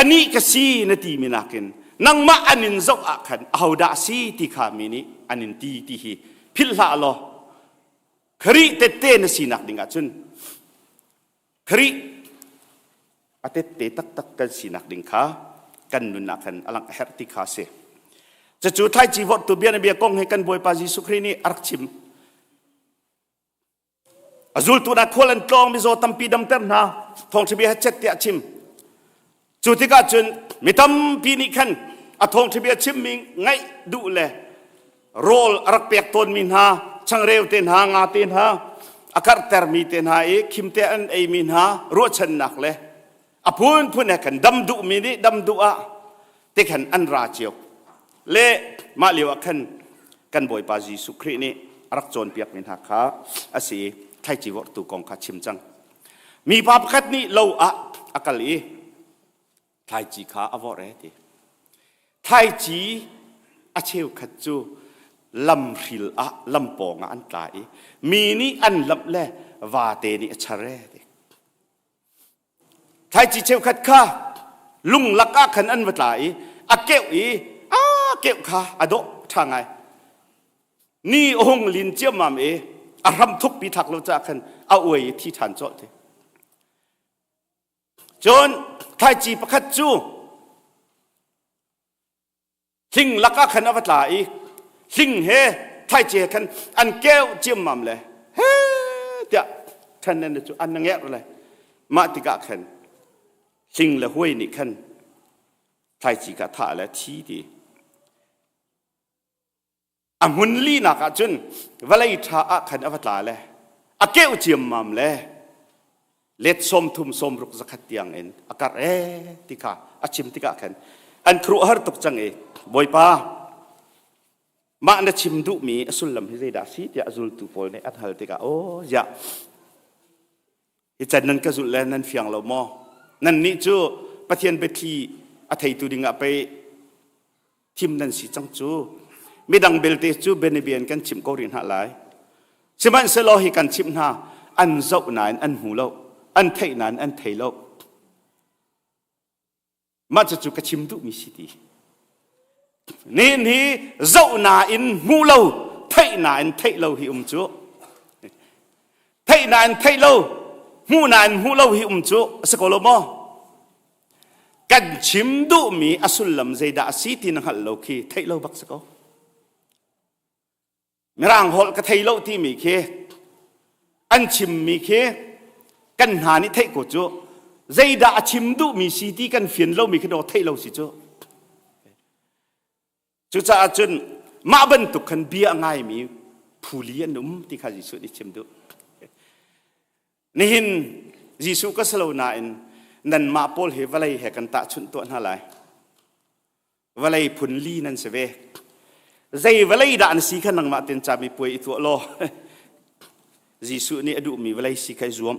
anih ka si na timi nakin nangmah an in zoh ah khan ahodah si ti kha mi nih an in ti ti hi philh hlah law Khrih tette na sinak ding ahcun Khrih a tette taktak kan sinak ding kha kan nun ah khan a langh a herh ti kha a si. Cucu thlaici vorhtu bianabia kong he kan Bawipa Jesuh Khrih nih a rak chim. A zultu hna khual an tlawng mizaw tampi damter hna thawngṭha bia chet tiah a chim. Cu tikah cun mi tampi nih khan a thawngṭha bia chimmi ngaih duh le rawl a rak pek tawnmi hna changreu te hna nga te hna a karhtermi te hna i khimte an eimi hna ruahchannak le a phunphun he khan dam duhmi nih dam duh ah te khan an ra cio le mah lio ah khan kan Bawipa Jesuh Khrih nih a rak cawnpiakmi hna kha a si i thlaici vorhtu kong kha chim cang. Mipa pakhat nih lo ah a kal i thlaici kha a vorh e ti. Thlaici a cheukhat cu lamhril ah lampawng ah an tla i mi nih an lamh le vate nih a char e ti. Thlaici cheukhat kha lung lak ah khan an va tla i a keuh i a keuh kha a dawh ṭha ngai. Ni a hung lin ciammam i a hram thukpi thlak lo caah khan a uai i thi ṭhan colh ti. Cun thlaici pakhat cu hling lakah khan a va tla i hling he thlaici he khan an keuh ciammam le he tiah ṭhen nan cu an ngerh le mah tikah khan hling le huai nih khan thlaici kha thah le thi ti A hmun linak ah cun vawlei ṭha ah khan a va tla le a keuh ciammam le let 30 60 100 tiang in a karh ee ti kha a chim tikah khan an khuaruahhar tuk cang i Bawipa mah na chim duhmi a sullam hi zeidah a si tiah a zultu pawl nih an hal tikah aw ziah hi can nan ka zulh le nan fiang lo maw nannih cu Pathian biathli a theitu dingah pei thim nan si cang cu midang belte cu bianabia in kan chimh ko rih hna lai sihmanhsehlaw hi kan chimh hna an zoh nain an hmu lo an theih nain an thei lo mah cucu ka chim duhmi si ti nihin hi zoh nain hmu lo theih nain theih lo hi um cu theih nain theih lo hmuh nain hmuh lo hi um cu a si ko lo maw Kan chim duhmi a sullam zeidah a si ti na hngalh lo khi theih lo bak si ko. Mirang holh ka thei lo timi khi an chimmi khi kan hna nih theih ko cu zeidah a chim duhmi si ti kan fian lomi khi dawh theih lo si cu. Cucaah cun mah bantuk khan bia a ngaimi phuli an um ti kha Jesuh nih chim duh. Nihin Jesuh ka si lo nain nanmah pawl hi vawlei he kan tahchunh tuah hna lai. Vawlei phun li nan si ve. Zei vawlei dah na si kha nangmah ten cami puai i tuah law Jesuh nih a duhmi vawlei si kha i zuam.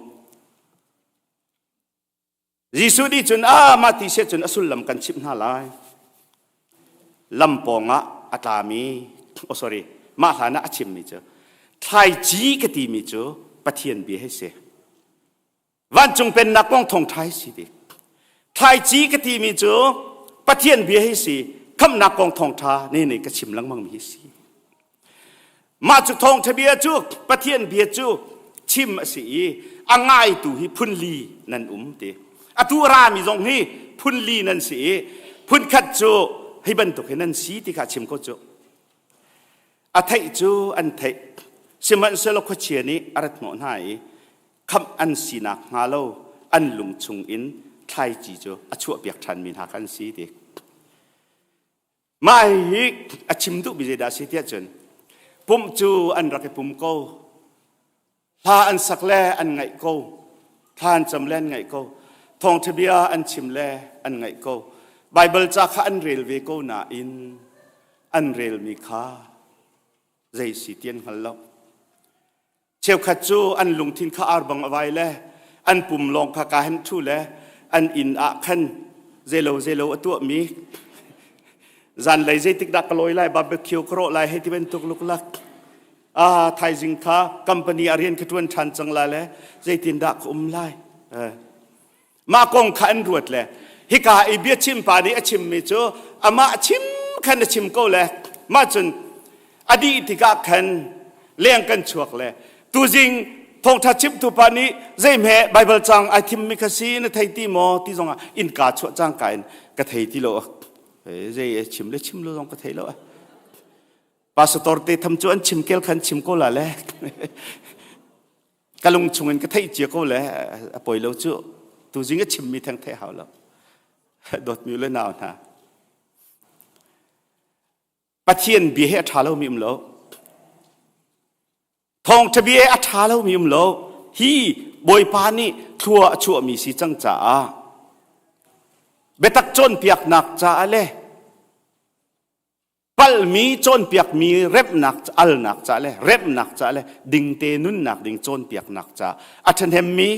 Jesuh nih cun a mah ti se cun a sullam kan chimh hna lai. Lam pawngah a tlami oh sorry mah hlan ah a chimmi cu thlaici ka timi cu Pathian bia hei si. Vancung pennak kong thawngṭha hei si ti. Thlaici ka timi cu Pathian bia hei si. Khamhnak kong thawngṭha ne ne ka chim lengmang mi hi si. Mah cu thawngṭha bia cu Pathian bia cu Chim a si i a ngaitu hi phun li nan um ti. Atu a rami zong hi phun li nan si i phun khat cu hi bantuk hi nan si ti kha chim ko cu. A theih cu an theih. Sihmanhsehlaw khuachia nih a rat hnawh hna i khamh an sinak hnga lo an lung chung in thlaici cu a chuahpiak ṭhanmi hna kha an si ti. Mah hi a chim duhmi zeidah a si tiah cun pumh cu an rak i pum ko. Hla an sak le an ngaih ko. Thla an cam le an ngaih ko. Thawngṭha bia an chim le an ngaih ko. Baibal ca kha an rel ve ko nain an relmi kha zei si ti an hngal lo. Cheukhat cu an lungthin kha ar bang a vai le an pum lawng kha kaa hen ṭhu le an inn ah khan zeilo zeilo a tuahmi zanlei zeitik dah ka lawi lai barbecue ka rawh lai hei ti bantuk luklak ah thaizing kha company a rian ka ṭuan ṭhan cang lai le zeitin dah ka um lai. Mah kong kha an ruat le hika i biachim pa nih a chimmi cu amah chim khan a chim ko le mah cun a dih tikah khan leng kan chuak le tuzing thawngṭha chimtu pa nih zeihme Baibal cang ai thimmi kha si na thei ti maw ti zongah innka chuah cangka in ka thei ti lo. Zei chim le chim lo zong ka thei lo. Pastor te tham cu an chim kel khan chim ko la le ka lung chungin ka theih cia ko le a poi lo cu. Tuzing a chimmi theng theih hau lo. Dawtmi le nau hna, Pathian bia he a ṭha lomi um lo, thawngṭha bia he a ṭha lomi um lo. Hi Bawipa nih thlua a chuahmi si cang caah biatak cawnpiaknak caah le palmi cawnpiakmi remhnak alnak ca le remhnak ca le dingte nunnak ding cawnpiaknak ca a ṭhahnemmi,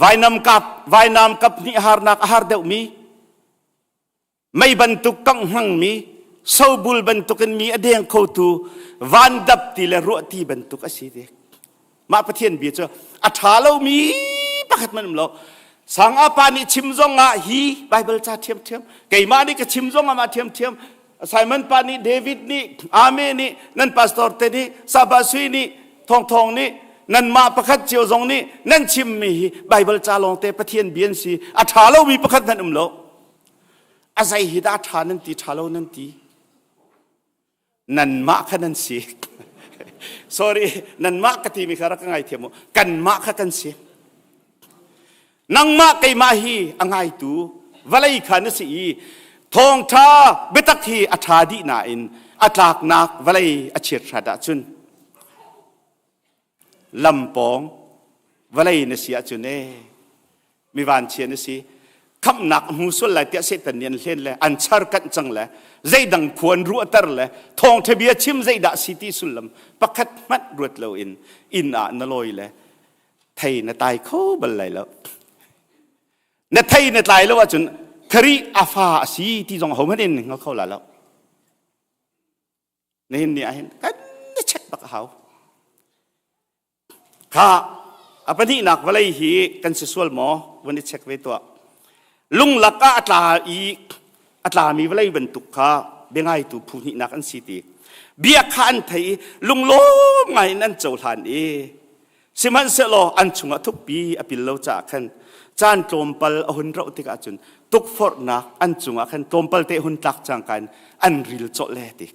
vainam kap vainam kap hnih harnak a har deuhmi, mei bantuk kangh hmangmi, sobul bantukin mi a deng khotu vandap ti le ruahti bantuk a si ti. Mah Pathian bia cu a ṭha lomi pakhat man um lo. Sang apa nih chim zong ah hi Bible ca ṭhiamṭhiam, keimah nih ka chim zong ah mah ṭhiamṭhiam, Simon pa nih, David nih, Ame nih, nan pastor te nih, Saba Sui nih, Thawng Thawng nih, nanmah pakhat cio zong nih nan chimmi hi Bible ca lawngte Pathian bia an si. A ṭha lomi pakhat hmanh um lo. A zei hi dah ṭha nan ti, ṭha lo nan ti? Nanmah kha nan si. Sorry, nanmah ka timi kha rak ka ngaithiam u. Kanmah kha kan si. Nangmah keimah hi a ngaitu vawlei kha na si i thawngṭha biatak hi a ṭha dih nain a tlaknak vawlei a chiat hrat ahcun lampawng vawlei na si ahcun ee mi vanchia na si. Khamhnak a hmu sual lai tiah Satan nih an hlen le an char kanh cang le zeidang khua an ruahter le thawngṭha bia chim zeidah si ti sullam pakhat hmanh ruat loin inn ah na lawi le thei na tai kho bal lai lo. Na thei na tlai lo ahcun Khrih a fa a si ti zong hohmanh in hngal kho la lo. Nihin ni ah hin kan na check bak a hau. Kha a pahnihnak vawlei hi kan si sual maw vun i check ve tuah. Lunglak ah a tla i a tlami vawlei bantuk kha biangaitu phu hnihnak an si ti. Bia kha an thei i lunglawm ngai in an cohlan i sihmanhsehlaw an chungah thukpi a pil lo caah khan caan tlawmpal a hun rauh tikah cun tukforhnak an cungah khan tlawmpal te hun tlak cangka in an ril cawlh le ti.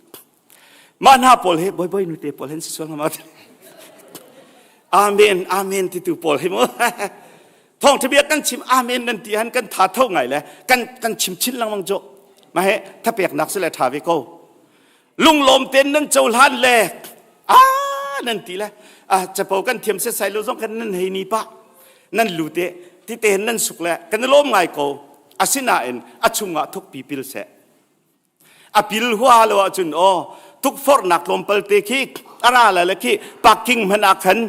Mah hna pawl hi bawibawi nute pawl hin si sual hnga ma? Amen, amen ti tu pawl hi mu. Thawngṭha bia kan chim amen nan ti han kan tha tho ngai le kan kan chim chin lengmang cu. Mah he thapeknak si le ṭha ve ko. Lunglawm ten nan cohlan le a nan ti le a capo kan thiam se sai lo zong kan nan hei ni pa nan lu te ti te nan suk le kan lawm ngai ko. Asinain a chungah thukpi pil seh. A pil hua lo ahcun aw tukforhnak tlawmpal te khi a ra la le khi parking hmanh ah khan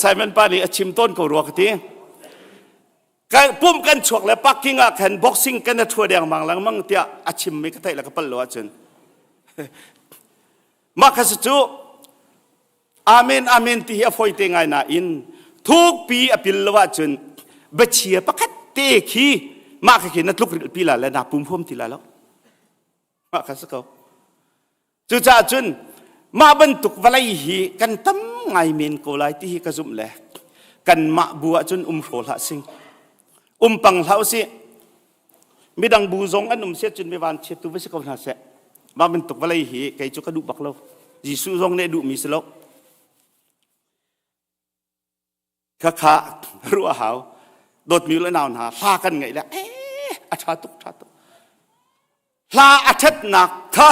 Simon pa nih a chim tawn ko rua ka ti. Kan pum kan chuak le parking ah khan boxing kan a thua deng mang lengmang tiah a chim mi ka theih le ka pal lo ahcun mah kha cu Amen, amen ti hi a fawi te ngai nain thukpi a pil lo ahcun biachia pakhat te khi mah kha khi na tluk rilh pi la le na pum huam ti la lo. Mah kha si ko. Cucaah cun Mah bantuk vawlei hi kan tam ngai men ko lai ti hi ka zumh le kanmah bu ahcun um hraw hlah sing. Um pang hlah usih. Midang bu zong an um siat cun mi van chiat tu va si ko hna seh. Mah bantuk vawlei hi kei cu ka duh bak lo. Jesuh zong nih duhmi si lo. Khakha ruah hau. Dawtmi le nau hna hla kan ngaih le eh a ṭha tuk ṭha tuk. Hla a ṭhatnak kha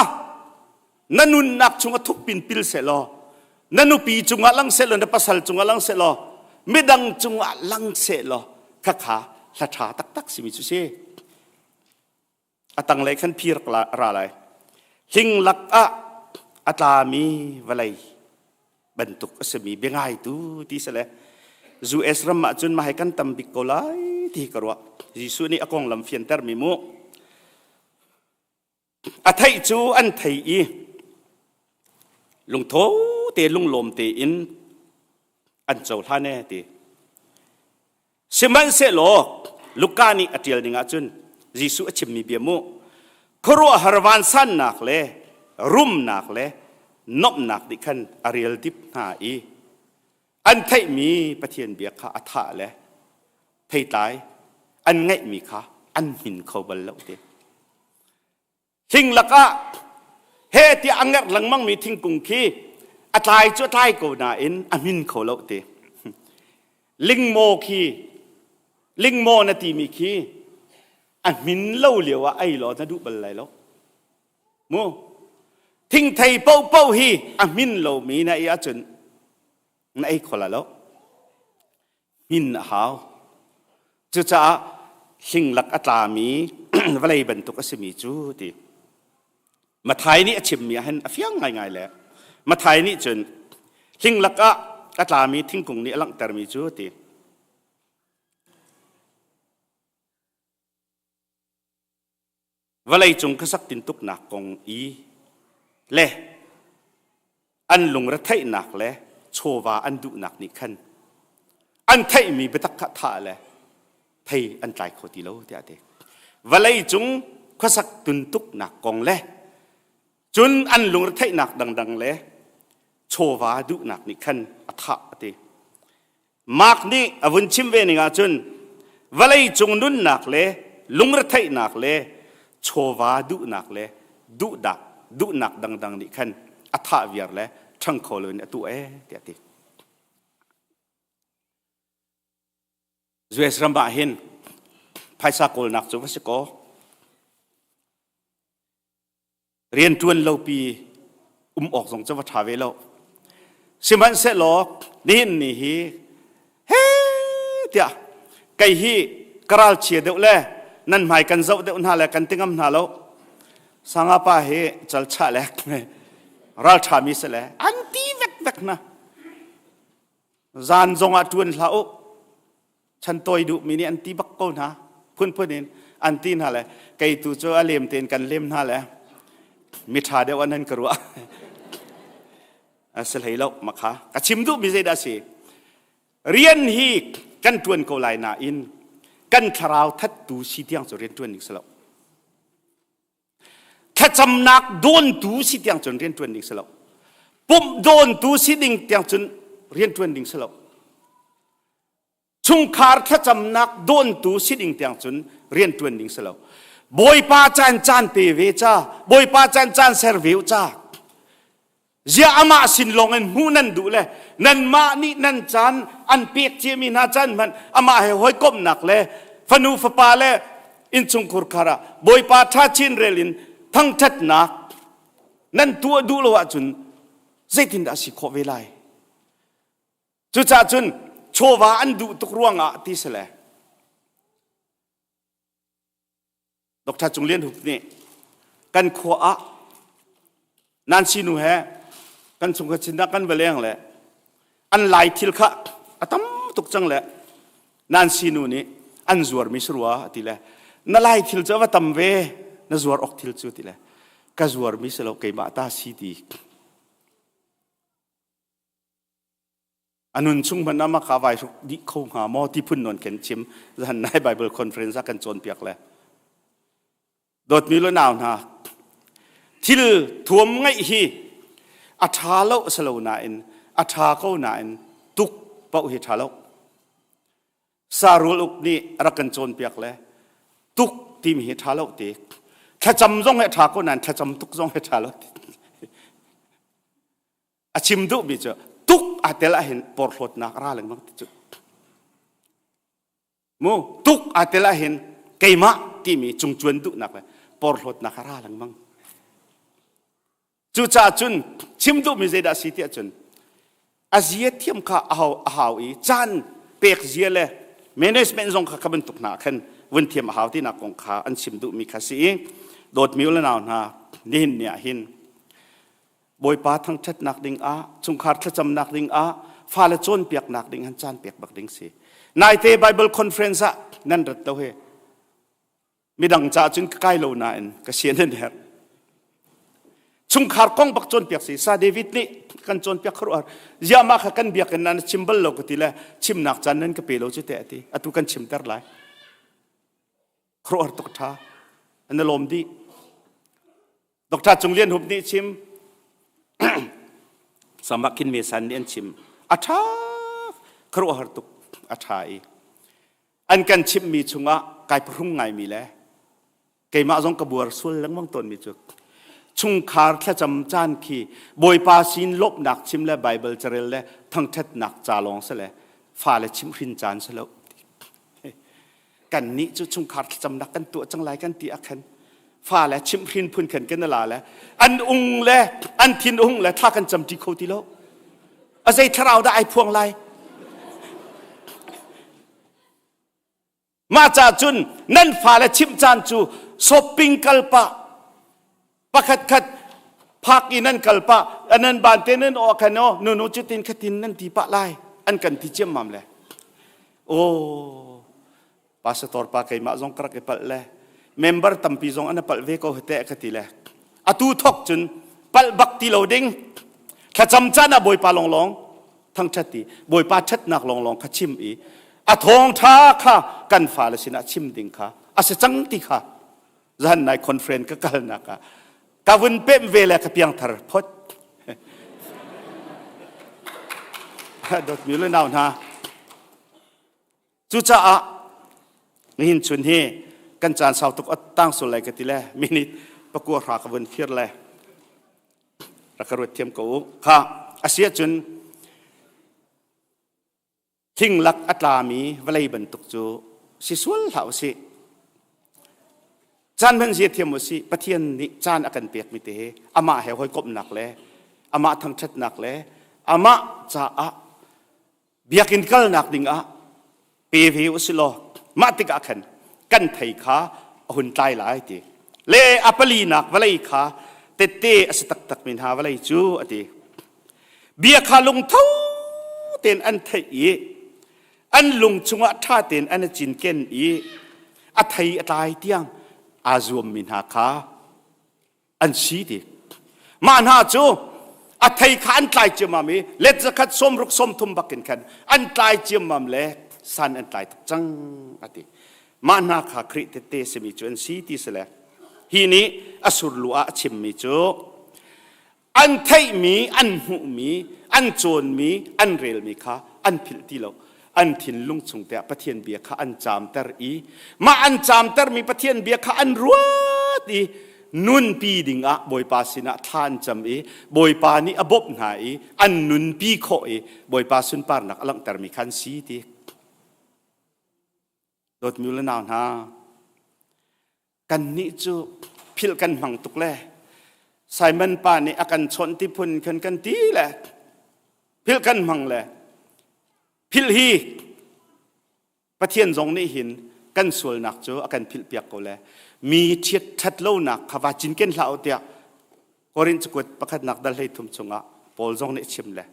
na nunnak chungah thukpin pil sehlaw na nupi cungah lang sehlaw na pasal cungah lang sehlaw midang cungah lang sehlaw khakha hla ṭha taktak simi cu si. A tanglei khan phir ra lai. Hling lak ah a tlami vawlei bantuk a simi biangaitu ti sale US ram ah cun mahai kan tam bik ko lai ti ka ruah. Jesuh nih a konglam fianter mi mu. A theih cu an thei i lungtho te lunglawm tein an cohlan e ti. Sihmanhsehlaw Luka nih a ṭial ning ahcun Jesuh a chimmi bia mu khuaruahhar vansannak le rumnak le nomhnak nih khan a rial dip hna i an theihmi Pathian bia kha a thah le theitlai an ngeihmi kha an hmin kho bal lo ti. Thing lakah he tiah a ngerh lengmangmi thingkung khi a tlai cu a tlai ko nain a hmin kho lo ti. Lingmaw khi lingmaw na timi khi a hmin lo lio ah ei law na duh bal lai lo. Mu thingthei paohpaoh hi a hmin lomi na ei ahcun na ei kho lai lo. Hmin a hau. Cucaah hlinglak a tlami vawlei bantuk a simi cu ti. Mathai nih a chimmi ah hin a fiang ngaingai le Mathai nih cun hlinglak ah a tlami thingkung nih a langhtermi cu ti. Vawleicung khuasak tintuknak kong i le an lungretheihnak le chawva an duhnak nih khan an theihmi biatak kha thah le thei an tlai kho ti lo tiah a ti. Vawleicung khuasak tuntuknak kong le cun an lungretheihnak dangdang le chawva duhnak nih khan a thah a ti. Mark nih a vun chim ve ning ahcun vawleicung nunnak le lungretheihnak le chawva duhnak le duhdak duhnak dangdang nih khan a thah viar le ṭhang kho loin a tuah ee tiah a ti. US ram ah hin phaisa kawlnak cu va si kaw Rianṭuan lopi um awk zong cu va ṭha ve lo. Sihmanhsehlaw nihin ni hi he tiah kei hi ka ralchia deuh le nan hmai kan zoh deuh hna le kan ti ngam hna lo. Sanga pa hi calchah le ralṭha mi si le an ti vekvek hna. Zan zong ah ṭuan hlah u. Chan tawi duhmi nih an ti bak ko hna. Phunphun in an ti hna le kei tu cu a lem tein kan lem hna le miṭha deuh an han ka ruah. A si hlei lo makha. Ka chim duhmi zeidah a si? Rian hi kan ṭuan ko lai nain kan thlarau thattu si tiang cu rian ṭuan ding si lo. Thlacamnak dawntu si tiang cun rianṭuan ding si lo. Pumh dawntu si ding tiang cun rianṭuan ding si lo. Chungkhar thlacamnak dawntu si ding tiang cun rianṭuan ding si lo. Bawipa caan caan pe ve ca, Bawipa caan caan ser ve u ca. Ziah amah sin lawng in hmuh nan duh le nanmah nih nan caan an pek ciami hna caan hmanh amah he hawikomhnak le fanu fapa le innchungkhur khar ah Bawipa ṭha chin rel in thangṭhatnak nan tuah duh lo ahcun zeitindah a si khawh ve lai? Cucaah cun chawva an duh tuk ruangah ti si le Dr. Cung Lian Hup nih kan khua ah Nancy nu he kan chung ka chin kan va leng le an lai thil kha a tam tuk cang le Nancy nu nih an zuar mi sarua ti le na lai thil cu va tam ve na zuar ok thil cu ti le ka zuar mi si lo keimah ta si ti A nun chung hmanh ah maka vai hruk dih kho hnga maw ti phun nawn kan chim zan nai Bible conference ah kan cawnpiak le dawtmi le nau hna thil thuam ngeih hi A ṭha lo a si lo nain a ṭha ko nain tuk paoh hi ṭha lo. Sarul uk nih a rak kan cawnpiak le tuk timi hi ṭha lo ti. Thlacam zong hi a ṭha ko nain thlacam tuk zong hi ṭha lo ti. A chim duhmi cu tuk aa tel ahhin porhlawtnak a ra lengmang ti cu. Mu tuk aa tel ahhin keimah timi cungcuan duhnak le porhlawtnak a ra lengmang. Cucaah cun chim duhmi zeidah a si tiah cun a zia thiam kha a hau a hau i caan pek zia le management zong kha kha bantuk hna khan vun thiam a hau tinak kong kha an chim duhmi kha si i dawtmi u le nau hna nihin ni ah hin Bawipa thangṭhatnak ding ah chungkhar thlacamnak ding ah fale cawnpiaknak ding han caan pek bak ding si. Naite Bible conference ah nan rat lo he midang ca cun ka kai lo nain ka sian nan herh. Chungkhar kong bak cawnpiak si. Sa David nih kan cawnpiak kharuah ziah mah kha kan biakinn nan chim bal lo ka ti le chimnak caan nan ka pe lo cu te ati atu kan chimter lai. Khuaruahhar tuk ṭha. An i lawm dih. Dr. Cung Lian Hup nih chim Samak Khin Me San nih an chim a ṭha khuaruahhar tuk a ṭha i an kan chimhmi chungah kai phuhrung ngaimi le keimah zong ka buar sual lengmang tawnmi cu chungkhar thlacam caan khi Bawipa sin lawmhnak chim le Bible carel le thangṭhatnak ca lawng si le fale chimhhrin caan si lo Kannih cu chungkhar thlacamnak kan tuah cang lai kan ti ah khan fale chimhhrin phun khan kan la le an ung le an thin ung le thla kan cam ṭi kho ti lo. A zei thlarau dah ai phuang lai? Mah ca cun nan fale chimh caan cu shopping kal pah pakhat khat phak i nan kal pah nan ban te nan aw khan aw nunu cutin khatin nan ti pah lai an kan ti ciammam le oh pastor pa keimah zong ka rak i palh le member tampi zong an palh ve ko hete ka ti le atu thok cun palh bak ti lo ding thlacam caan ah bawipa longlong thangṭhat ti bawipa ṭhatnak longlong kha chim i a thawngṭha kha kan fale sinah chim ding kha a si cang ti kha zan nai conference ka kalnak ah ka vun pem ve le ka piangthar phot dawt mi le nau hna cucaah nihin chun hi kan caan sau tuk tang sul lai ka ti le minute pakua hra ka vun fir le rak ka ruat thiam ko u kha asia cun Thing lak a tlami vawlei bantuk cu si sual hlah usih. Caan hman zia thiam usih. Pathian nih caan a kan pekmi te hi amah he hawikomhnak le amah thangṭhatnak le amah caah biakinn kalnak dingah pe ve usih law mah tikah khan kan thei kha a hun tlai lai ti. Le a palinak vawlei kha tette a si taktakmi hna vawlei cu a ti. Bia kha lungtho tein an theih i an lung chungah ṭha tein an i cinken i a thei a tlai tiang aa zuammi hna kha an si ti. Mah hna cu a thei kha an tlai ciammam i let zakhat sawmruk sawmthum bakin khan an tlai ciammam le san an tlai tuk cang a ti. Mah hna kha Khrih tette simi cu an si ti si le hi nih a surlu ah a chimmi cu An theihmi, an hmuhmi, an cawnmi, an relmi kha an philh ti lo. An thinlung chung te ah Pathian bia kha an caamter i mah an caamtermi Pathian bia kha an ruat i nunpi dingah Bawipa sinah thla an cam i Bawipa nih a bawmh hna i an nunpi khawh i Bawipa sunparnak a langhtermi kha an si ti. Dawtmi le nau hna, kannih cu philh kan hmang tuk le Simon pa nih a kan chawnh ti phun khan kan ti le philh kan hmang le philh hi Pathian zong nih hin kan sualnak cu a kan philh piak ko le mi ṭhiat ṭhat lonak kha va cinken hlah u tiah Korin cakuat pakhatnak dal 13 chungah Paul zong nih a chim le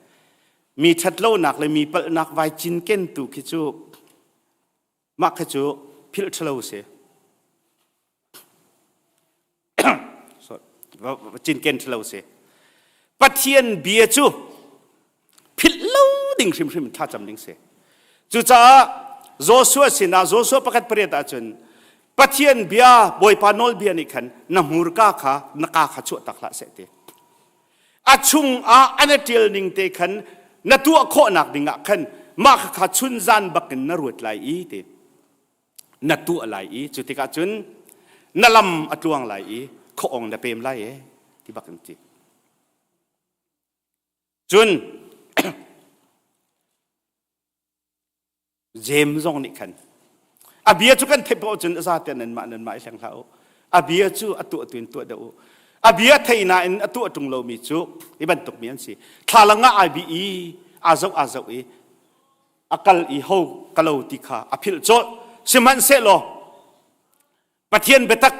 mi ṭhat lonak le mi palhnak vai cinken tu khi cu Mah kha cu philh ṭhalo si. Cinken ṭhalo si. Pathian bia cu philh lo ding hrimhrim thlacam ding si. Cucaah Joshua sinah Joshua pakhat pariat ahcun Pathian bia Bawipa nawlbia nih khan na hmurka kha na ka kha chuah tak hlah seh ti. A chungah an ṭial ning te khan na tuah khawhnak dingah khan mah kha chunzan bakin na ruat lai i ti na tuah lai i cu tikah cun na lam a tluang lai i khuaong na pem lai e ti bak in ti. Cun Jeim zong nih khan a bia cu kan theih paoh cun a za te nanmah nanmah i hleng hlah u. A bia cu a tuah tu in tuah deuh u. A bia thei nain a tuah ṭung lomi cu hi bantuk mi an si. Thlalang ah ai bi i aa zoh aa zoh i a kal i ho ka lo ti kha a philh colh. Sihmanhsehlaw Pathian biatak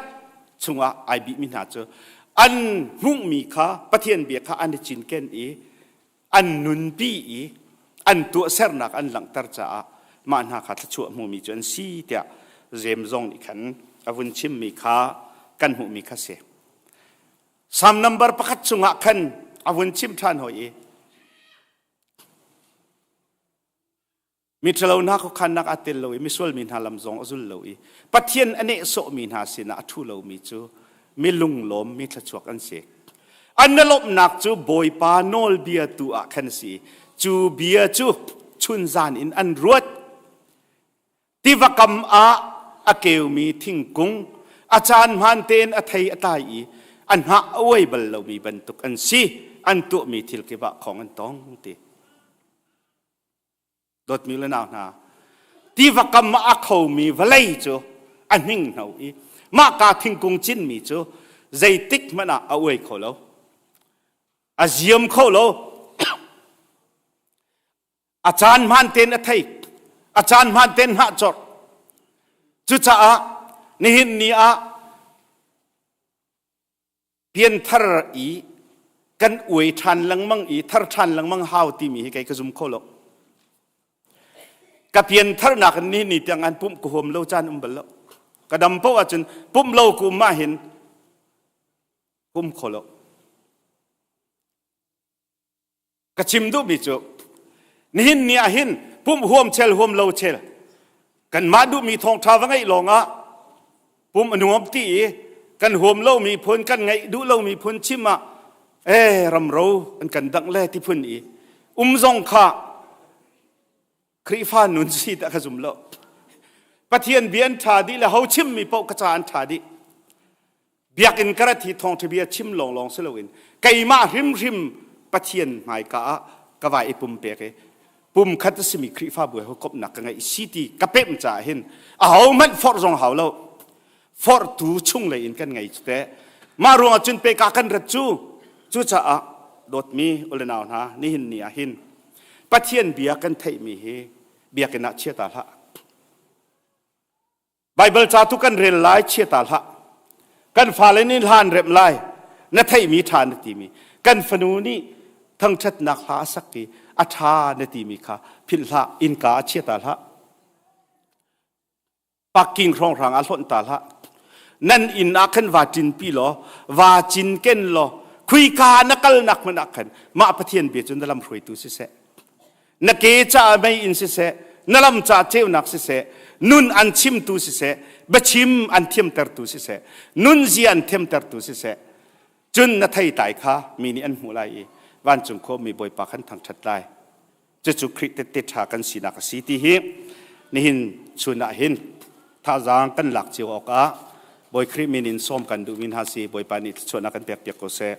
chungah ai bihmi hna cu an hmuhmi kha Pathian bia kha an i cinken i an nunpi i an tuahsernak an langhter caah mah hna kha thluachuah hmumi cu an si tiah Jeim zong nih khan a vun chimmi kha kan hmuhmi kha si. Salm number pakhat chungah khan a vun chim ṭhan hoi i Miṭhalo hna khuakhannak aa tel lo i misual mi hna lam zong a zul lo i Pathian a nehsawhmi hna sinah a ṭhu lomi cu mi lunglawm mi thluachuak an si. An na lawmhnak cu Bawipa nawlbia tu ah khan a si. Cu bia cu chunzan in an ruat. Tiva kam ah a keumi thingkung a caan hmaan tein a thei a tlai i a hnah a uai bal lomi bantuk an si. An tuahmi thil kip ah khong an tong ti. Dawtmi le nau hna, tiva kam ah a khomi vawlei cu a hninghno i mahka thingkung cinmi cu zeitik hmanh ah a uai kho lo. A ziam kho lo. A caan hmaan tein a thei. A caan hmaan tein hnah cawrh. Cucaah nihin ni ah pianthar i kan uai ṭhan lengmang i thar ṭhan lengmang hau timi hi kei ka zum kho lo. Ka piantharnak ni ni tiang an pumh ka huam lo caan um bal lo. Ka dam paoh ahcun pumh lo ku ma hin kum kho lo. Ka chim duhmi cu nihin ni ah hin pumh huam chel huam lo chel kanmah duhmi thawngṭha va ngeih lawngah pum a nuam ti i kan huam lomi phun kan ngaih duh lomi phun chim ah ee ramro an kan dangh le ti phun i um zong kha Khrihfa nun si dah ka zum lo. Pathian bia an ṭha dih le ho chimmi paoh ka ca an ṭha dih. Biakinn ka rat hi thawngṭha bia chim lawnglawng si loin keimah hrimhrim Pathian hmaika ah ka vai i pumpek i pum khat a simi Khrihfabu he hawikomhnak ka ngeih si ti ka pemh caah hin ahohmanh forh zong hau lo. Forhtu chunglei in kan ngei cu teh. Mah ruangah cun peka kan rat cu. Cucaah dawtmi ulenau hna nihin ni ah hin Pathian bia kan theihmi hi biakinn ah chia ta hlah. Baibal ca tu kan rel lai chia ta hlah. Kan fale nih hla an remh lai. Na theihmi ṭha na timi. Kan fanu nih thangṭhatnak hla a sak i a ṭha na timi kha philh hlah, innka a chia ta hlah. Parking hrawnghrang ah hlonh ta hlah. Nan inn ah khan va ṭinpi law, va cinken law, khuika na kalnak hmanh ah khan mah Pathian bia cu na lam hruaitu siseh. Na ke caah mei in siseh, na lam caah ceunak siseh, nun an chimtu siseh, biachim an thiamtertu siseh, nunzia an thiamtertu siseh, cun na theitlai kha mi nih an hmuh lai i vancung khuami Bawipa khan thangṭhat lai. Cucu Khrih tette ṭha kan sinak a si ti hi nihin chun ah hin thazaang kan lak cio awkah Bawi Khrih min in sawm kan duhmi hna si Bawipa nih thluachuahnak kan pek piak ko seh.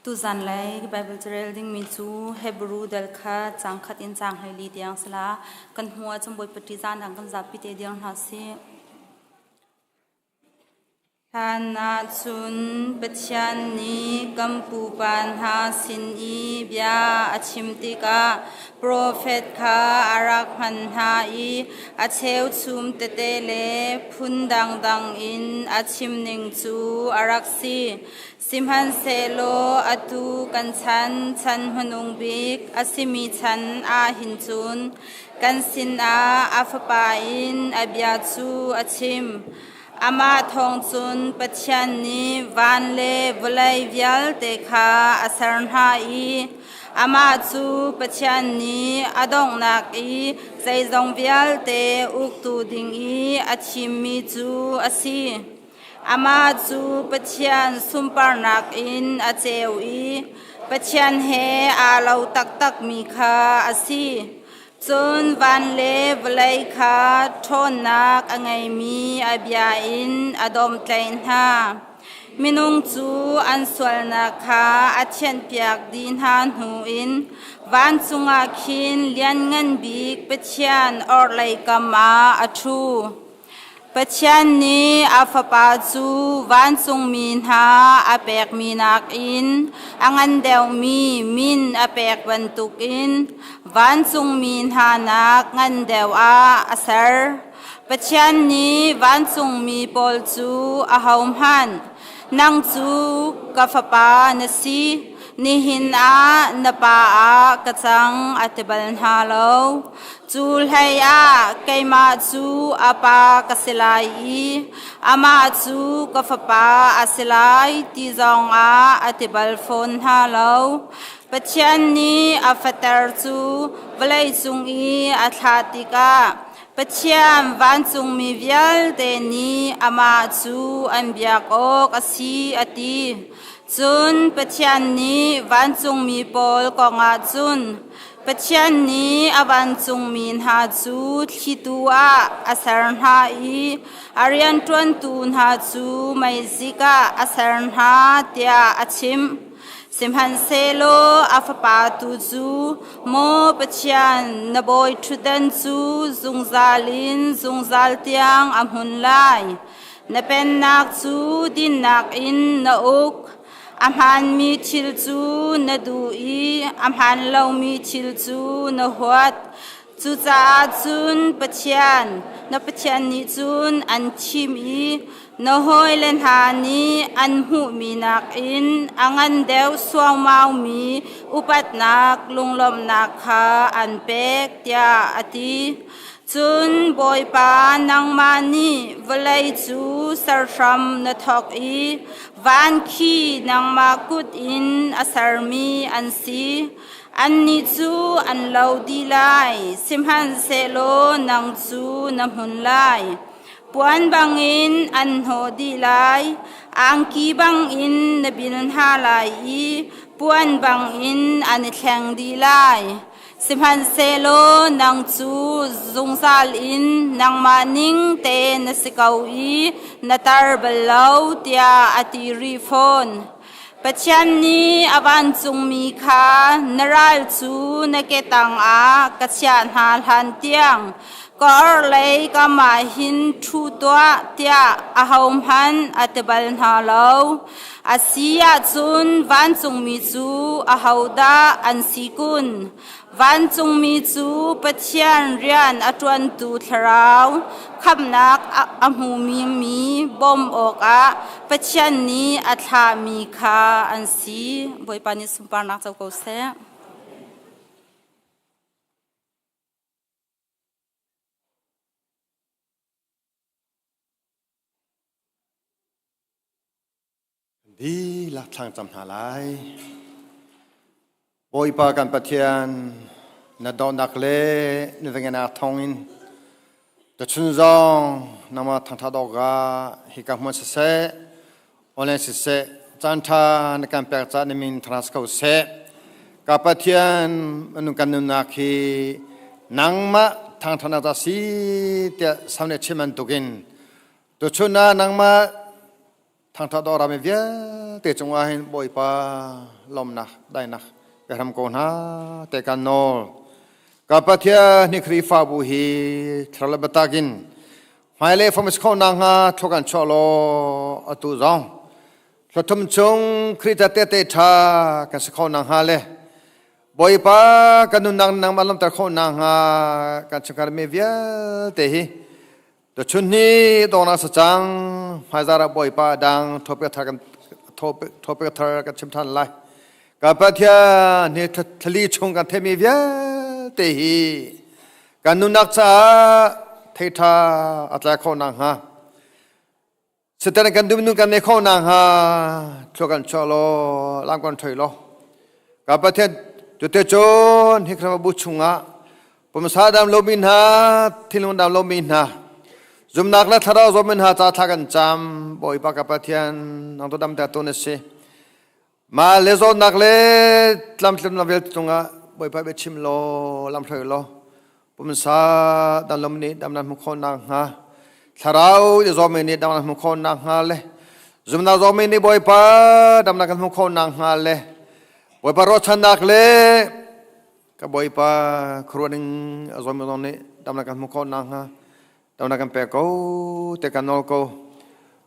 Tuzan lei Bible carel dingmi cu Hebrew dal kha cang khat in cang 14 tiang sala kan hmu ahcun Bawipa ṭihzahnak kan zapi te diang hna sih. Hlan ahcun Pathian nih kan pupa hna sin i bia a chim tikah profet kha a rak hman hna i a cheuchum tete le phun dangdang in a chimning cu a rak si. Sihmanhsehlaw atu kan chan, chan hmanung bik a simi chan ah hin cun kan sinah a Fapa in a bia cu a chim. Amah thawng cun Pathian nih van le vawlei vialte kha a ser hna i amah cu Pathian nih a donghnak i zeizong vialte uktu ding i a thimmi cu a si. Amah cu Pathian sunparnak in a ceu i Pathian he aa lo taktakmi kha a si. Cun van le vawlei kha ṭhawnnak a ngeimi a bia in a domhtlaih hna. Minung cu an sualnak kha a thianhpiak dih hna hnu in vancung ah khin Lianngan Bik Pathian orhlei kam ah a ṭhu. Pathian nih a Fapa cu vancungmi hna a pekmi nakin a ngan deuhmi min a pek bantukin vancungmi hna nak ngan deuh ah a ser. Pathian nih vancungmi pawl cu ahohmanh, Nang cu ka fapa na si, nihin ah na pa ah ka cang a ti bal hna lo. Cu hlei ah keimah cu a pa ka si lai i amah cu ka fapa a si lai ti zong ah a ti bal fawn hna lo. Pathian nih a fater cu vawleicung i a thlah tikah Pathian vancungmi vialte nih amah cu an biak awk a si a ti. Cun Pathian nih vancungmi pawl kongah cun Pathian nih a vancungmi hna cu thlitu ah a ser hna i a rianṭuantu hna cu meizik ah a ser hna tiah a chimh. Sihmanhsehlaw a fapa tu cu, Maw Pathian, na bawi ṭhutdan cu zungzal in zungzal tiang a hmun lai. Na pennak cu dinnak in na uk. A hmaanmi thil cu na duh i a hmaan lomi thil cu na huat. Cucaah cun Pathian, na Pathian nih cun an thim i na hawile hna nih an hmuhmi nakin a ngan deuh suaumaumi upatnak lunglawmhnak kha an pek, tiah a ti. Cun Bawipa nangmah nih vawlei cu serhram na thawk i van khi nangmah kut in a sermi an si. Annih cu an lo dih lai, sihmanhsehlaw nang cu na hmun lai. Puan bangin an hnawh dih lai, angki bangin na bil hna lai i puan bangin an i thleng dih lai. Sihmanhsehlaw nang cu zungzal in nangmah ning te na si ko i na tar bal lo, tiah a ti rih fawn. Pathian nih a vancungmi kha na ral cu na ke tangah ka chiah hna hlan tiang ka orhlei kam ah hin ṭhu tuah tiah ahohmanh a ti bal hna lo. A si ahcun vancungmi cu ahodah an si kun? Vancungmi cu Pathian rian a ṭuantu thlarau khamhnak a hmumi mi bawmh awkah Pathian nih a thlahmi kha an si. Bawipa nih sunparnak co ko seh. Dihlak thlang cam hna lai. Bawipa kan Pathian, na dawtnak le na vengenak thawngin tuchun zong nangmah thangṭhat awkah hika hmun siseh, online siseh, caan ṭha na kan pek caah na min thangṭhat ko seh. Ka Pathian, minung kan nunnak hi nangmah thangṭhatnak ca si tiah sam nih a chim bantukin Tuchun ah nangmah thangṭhat awk rami vialte cungah hin Bawipa lawmnak dainak ka hram ko hna te kan nawl. Ka Pathian hi Khrihfabu hi thlarau le biatak in Hmailei fam si kho nakhnga thluak an chuah law atu zong thluathum chung Khrih ca tehte ṭha kan si kho nakhnga le Bawipa kan nunnak nangmah lamter khawh nakhnga kan chungkhar mi vialte hi tuchun ni dongnak sacang hmaizar ah Bawipa dang topic thar kan topic thar kan chim ṭhan lai. Ka Pathian hi thlali chung kan theimi vialte hi kan nunnak caah theiṭha a tlai khawh nakhnga Satan kan dum nun kan nei khawh nakhnga thua kan chuah law lam kan ṭhoi law ka Pathian cute cun hi Khrihfabu chungah pumsa dam lomi hna thinlung dam lomi hna zumnak le thlarau zawmi hna ca thla kan cam Bawipa ka Pathian nang tu dam te tu na si Mah le zawtnak le tlamtlinnak vialte cungah Bawipa biachim law lamhruai law pumsa danlom nih damnak hmuh khawh nakhnga thlarau i zawmi nih damnak hmuh khawh nakhnga le zumnak zawmi nih Bawipa damnak kan hmuh khawh nakhnga le Bawipa ruahchannak le ka Bawipa khuaruah ning a zawmi zong nih damnak kan hmuh khawh nakhnga Damnak kan pek ko te kan nawl ko.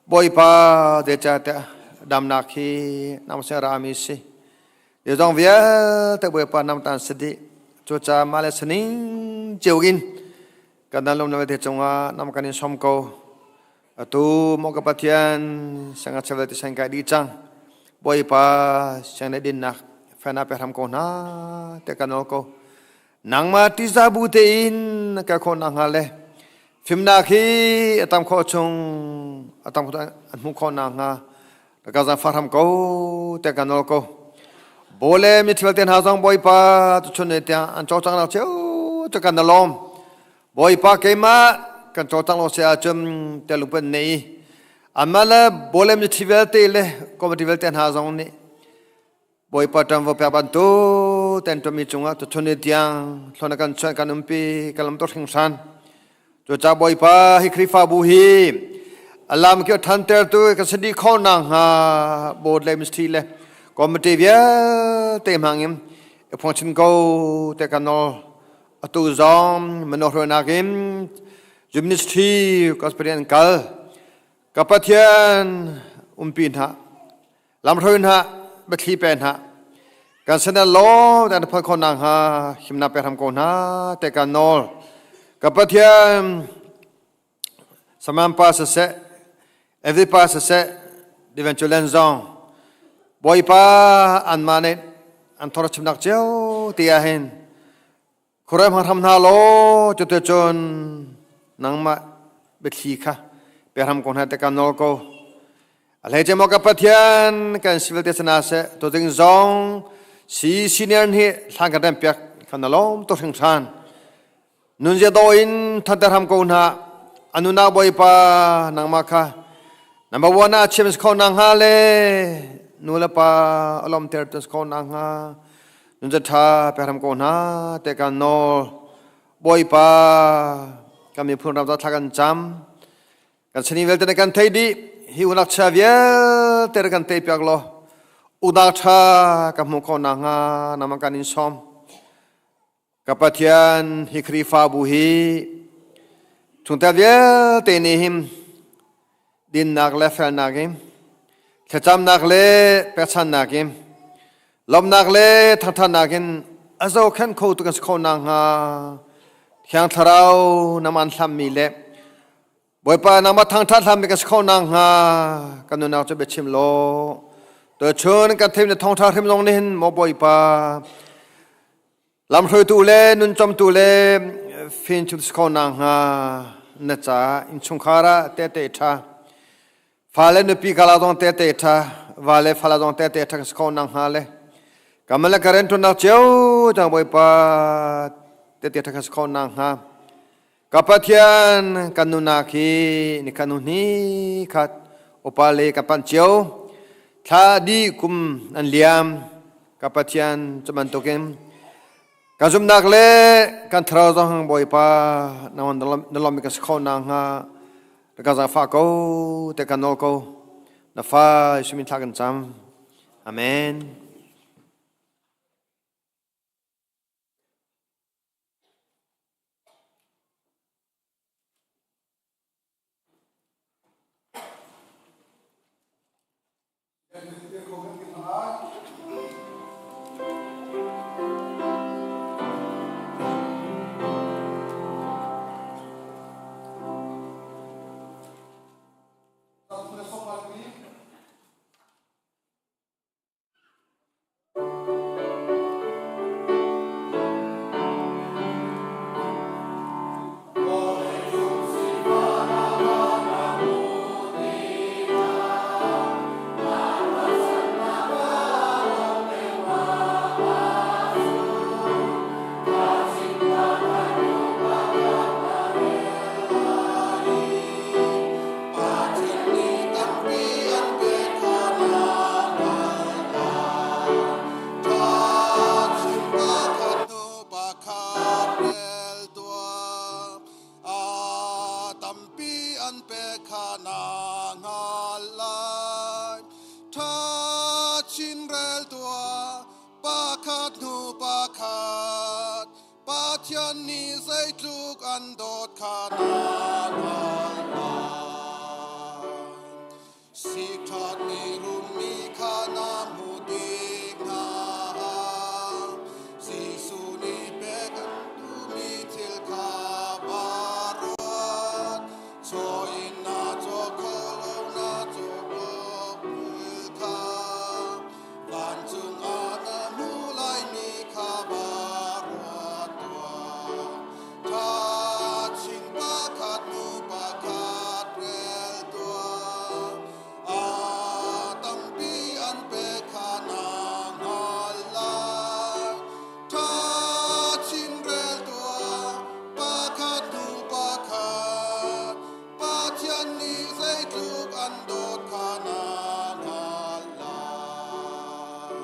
Bawipa zeicahtiah damnak hi nang sin rami si. Zeizong vialte Bawipa nam tan si dih. Cucaah mah le saning cio in kan dan lom te cungah nam kan in som ko. Atu maw ka Pathian sanga chevel ti sang kai di cang. Bawipa siang le dinnak fana pe hram ko hna te kan nawl ko. Nangmah ṭihzah bu tein na kal khawh nakhnga le fimnak hi a tam khawh chung a tam an hmuh khawh nakhnga ka zaangfah hram ko tiah ka nawl ko. Baw le mithi vialte hna zong Bawipa tuchun ni tiang an cawlcanghnak cio cu kan na lawm. Bawipa keimah kan cawlcangh lo si ahcun tiah lungput nei. Anmah le baw le mithi vialte le committee vialte hna zong nih Bawipa ṭanvo pek bantuk ten ṭumi cungah tuchun ni tiang thlon kan chuan kan umpi kan lam tuk hringhran. Cucaah Bawipa hi Khrihfabu hi alam ki ṭhantertu kan si dih kho nakhnga board le ministry le committee vialte hmangin i phungchim ko te kan nawl. Atu zong mino hruainak in ministry gospel kal ka Pathian umpi hna lamhruai hna biathli pe hna kan sinah law dan phal kho nakhnga himnak pe hram ko hna te kan nawl ka Pathian Saman pa siseh Evi pa siseh Diventulen zong Bawipa anmah nih an thor chimnak cio ti ah hin Khuaruah hmang hram hna law cuticun nangmah biathli kha pe hram ko hna te kan nawl ko. A hleice maw ka Pathian kan civil te sana seh to ding zong si senior nih thlan kan rem piak kan na lawm to hringhran. Nun zia do in thanter hram ko hna anuna bawipa nangmah kha number one ah chim kho na hnga le nu le pa alom ter tus kho na hnga Nunzatha pe hram ko hna te kan nawl. Bawipa kan miphun ram thla kan cam. Kan chani vialte na kan thei dih. Hi unak chia vialte kan tei piak law. Udak tha ka hmu ko na hnga nama kan in som. Ka Pathian hi Khrihfabu hi chungtel vialte nih him dinnak le felnak in thlacamnak le pekchannak in lawmhnak le thangthatnak in a zohkhenh kho tu kan si kho nakhnga Thiang Thlarau nam an hlammi le Bawipa nangmah thangthat hlammi kan si kho nakhnga kan nunnak cu biachim law tuchun kan theim na thawngtha hrim zong nih hin maw Bawipa Lamhruaitu le nuncomtu le fimchim si kho nakhnga na caah innchungkhar ah tehte ṭha, fale nupi karlak zong tehte ṭha, vale fale zong tehte ṭha si kho nakhnga le kanmah le ka rianṭuannak cio cang Bawipa tehte ṭha si kho nakhnga ka Pathian kan nunak hi ni khat hnu ni khat upa le kan panh cio thla dih kum an liam Ka Pathian cu bantukin kan zumhnak le kan thlarau zong Bawipa na lawmmi kan si kho nakhnga na kan zaangfah ko te kan nawl ko na fa Jesuh min thla kan cam. Amen. kha na hngalh lai. Ṭha chin rel tuah, pakhat hnu pakhat, Pathian nih zeitluk an dawt kha na hngalh lai. Sikṭhat mi rummi kha na hmuh tik hna ah, Jesuh nih pek an duhmi thil kha vaa ruat. Chaw in naa caw kho lo, naa caw awk thil kha vancung ah na hmuh laimi kha vaa ruat tuah. Ṭha chin pakhat hnu pakhat rel tuah. A tampi an pek kha na hngalh lai. Ṭha chin rel tuah, pakhat hnu pakhat, Pathian nih zeitluk an dawt kha na hngalh lai.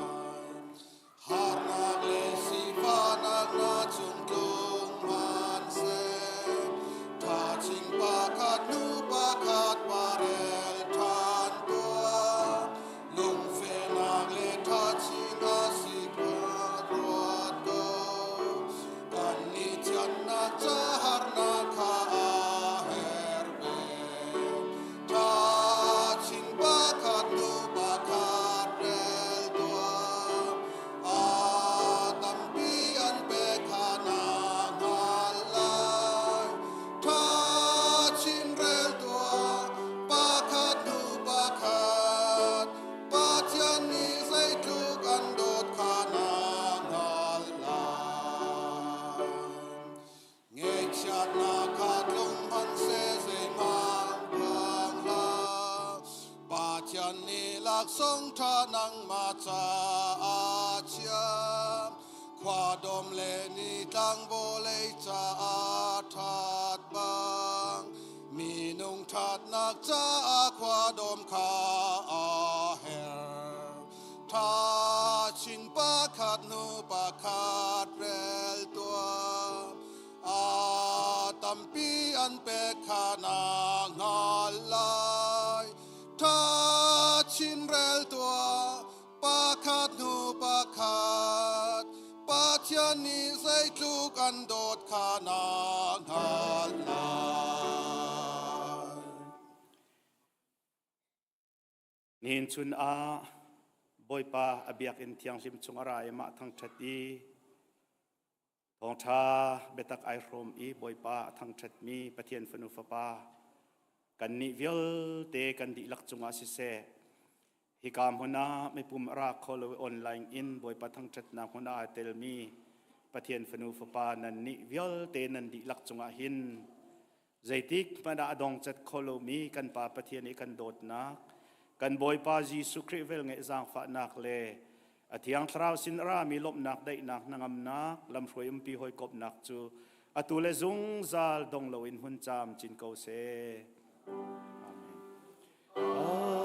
Harnak le sifahnak na cung tlung hmanhseh, ṭhachin pakhat hnu pakhat parel ṭhan tuah. Lungfehnak le ṭhachin a si kha ruat ko. Kannih thiannak ca harnak kha a herh ve. Ṭhachin pakhat hnu pakhat rel tuah. A tampi an pek kha na hngalh lai. Ṭhachin rel tuah, pakhat hnu pakhat, Pathian nih zeitluk an dawt kha na hngalh lai. Ngaihchiatnak kha tlung hmanhseh zeihmanh phang hlah. Pathian nih laksawng ṭha nangmah caah chiah. Khuadawm le nitlang vawlei caah ṭhat bang. Minung ṭhatnak caah khuadawm kha a herh. Ṭha chin pakhat hnu pakhat rel tuah. A tampi an pek kha na hngalh lai. Ṭha chin rel tuah, pakhat hnu pakhat, Pathian nih zeitluk an dawt kha na hngalh lai. Nihin chun ah Bawipa a biakinn thianghlim chung a ra i mah thangṭhat i thawngṭha biatak ai hrawm i Bawipa a thangṭhatmi Pathian fanu fapa kannih vialte kan dihlak cungah siseh, hika hmun ah mipum a ra kho lo i online in Bawipa thangṭhatnak hmun ah aa telmi Pathian fanu fapa nannih vialte nan dihlak cungah hin zeitik hmanh ah a dongcat kho lomi kan Pa Pathian i kan dawtnak, kan Bawipa Jesuh Khrih velngeih zaangfahnak le a Thiang Thlarau sin a rami lawmhnak, daihnak, hnangamnak, lamhruai umpi hawikomhnak cu atu le zungzal dong loin hmun camcin ko seh. Amen.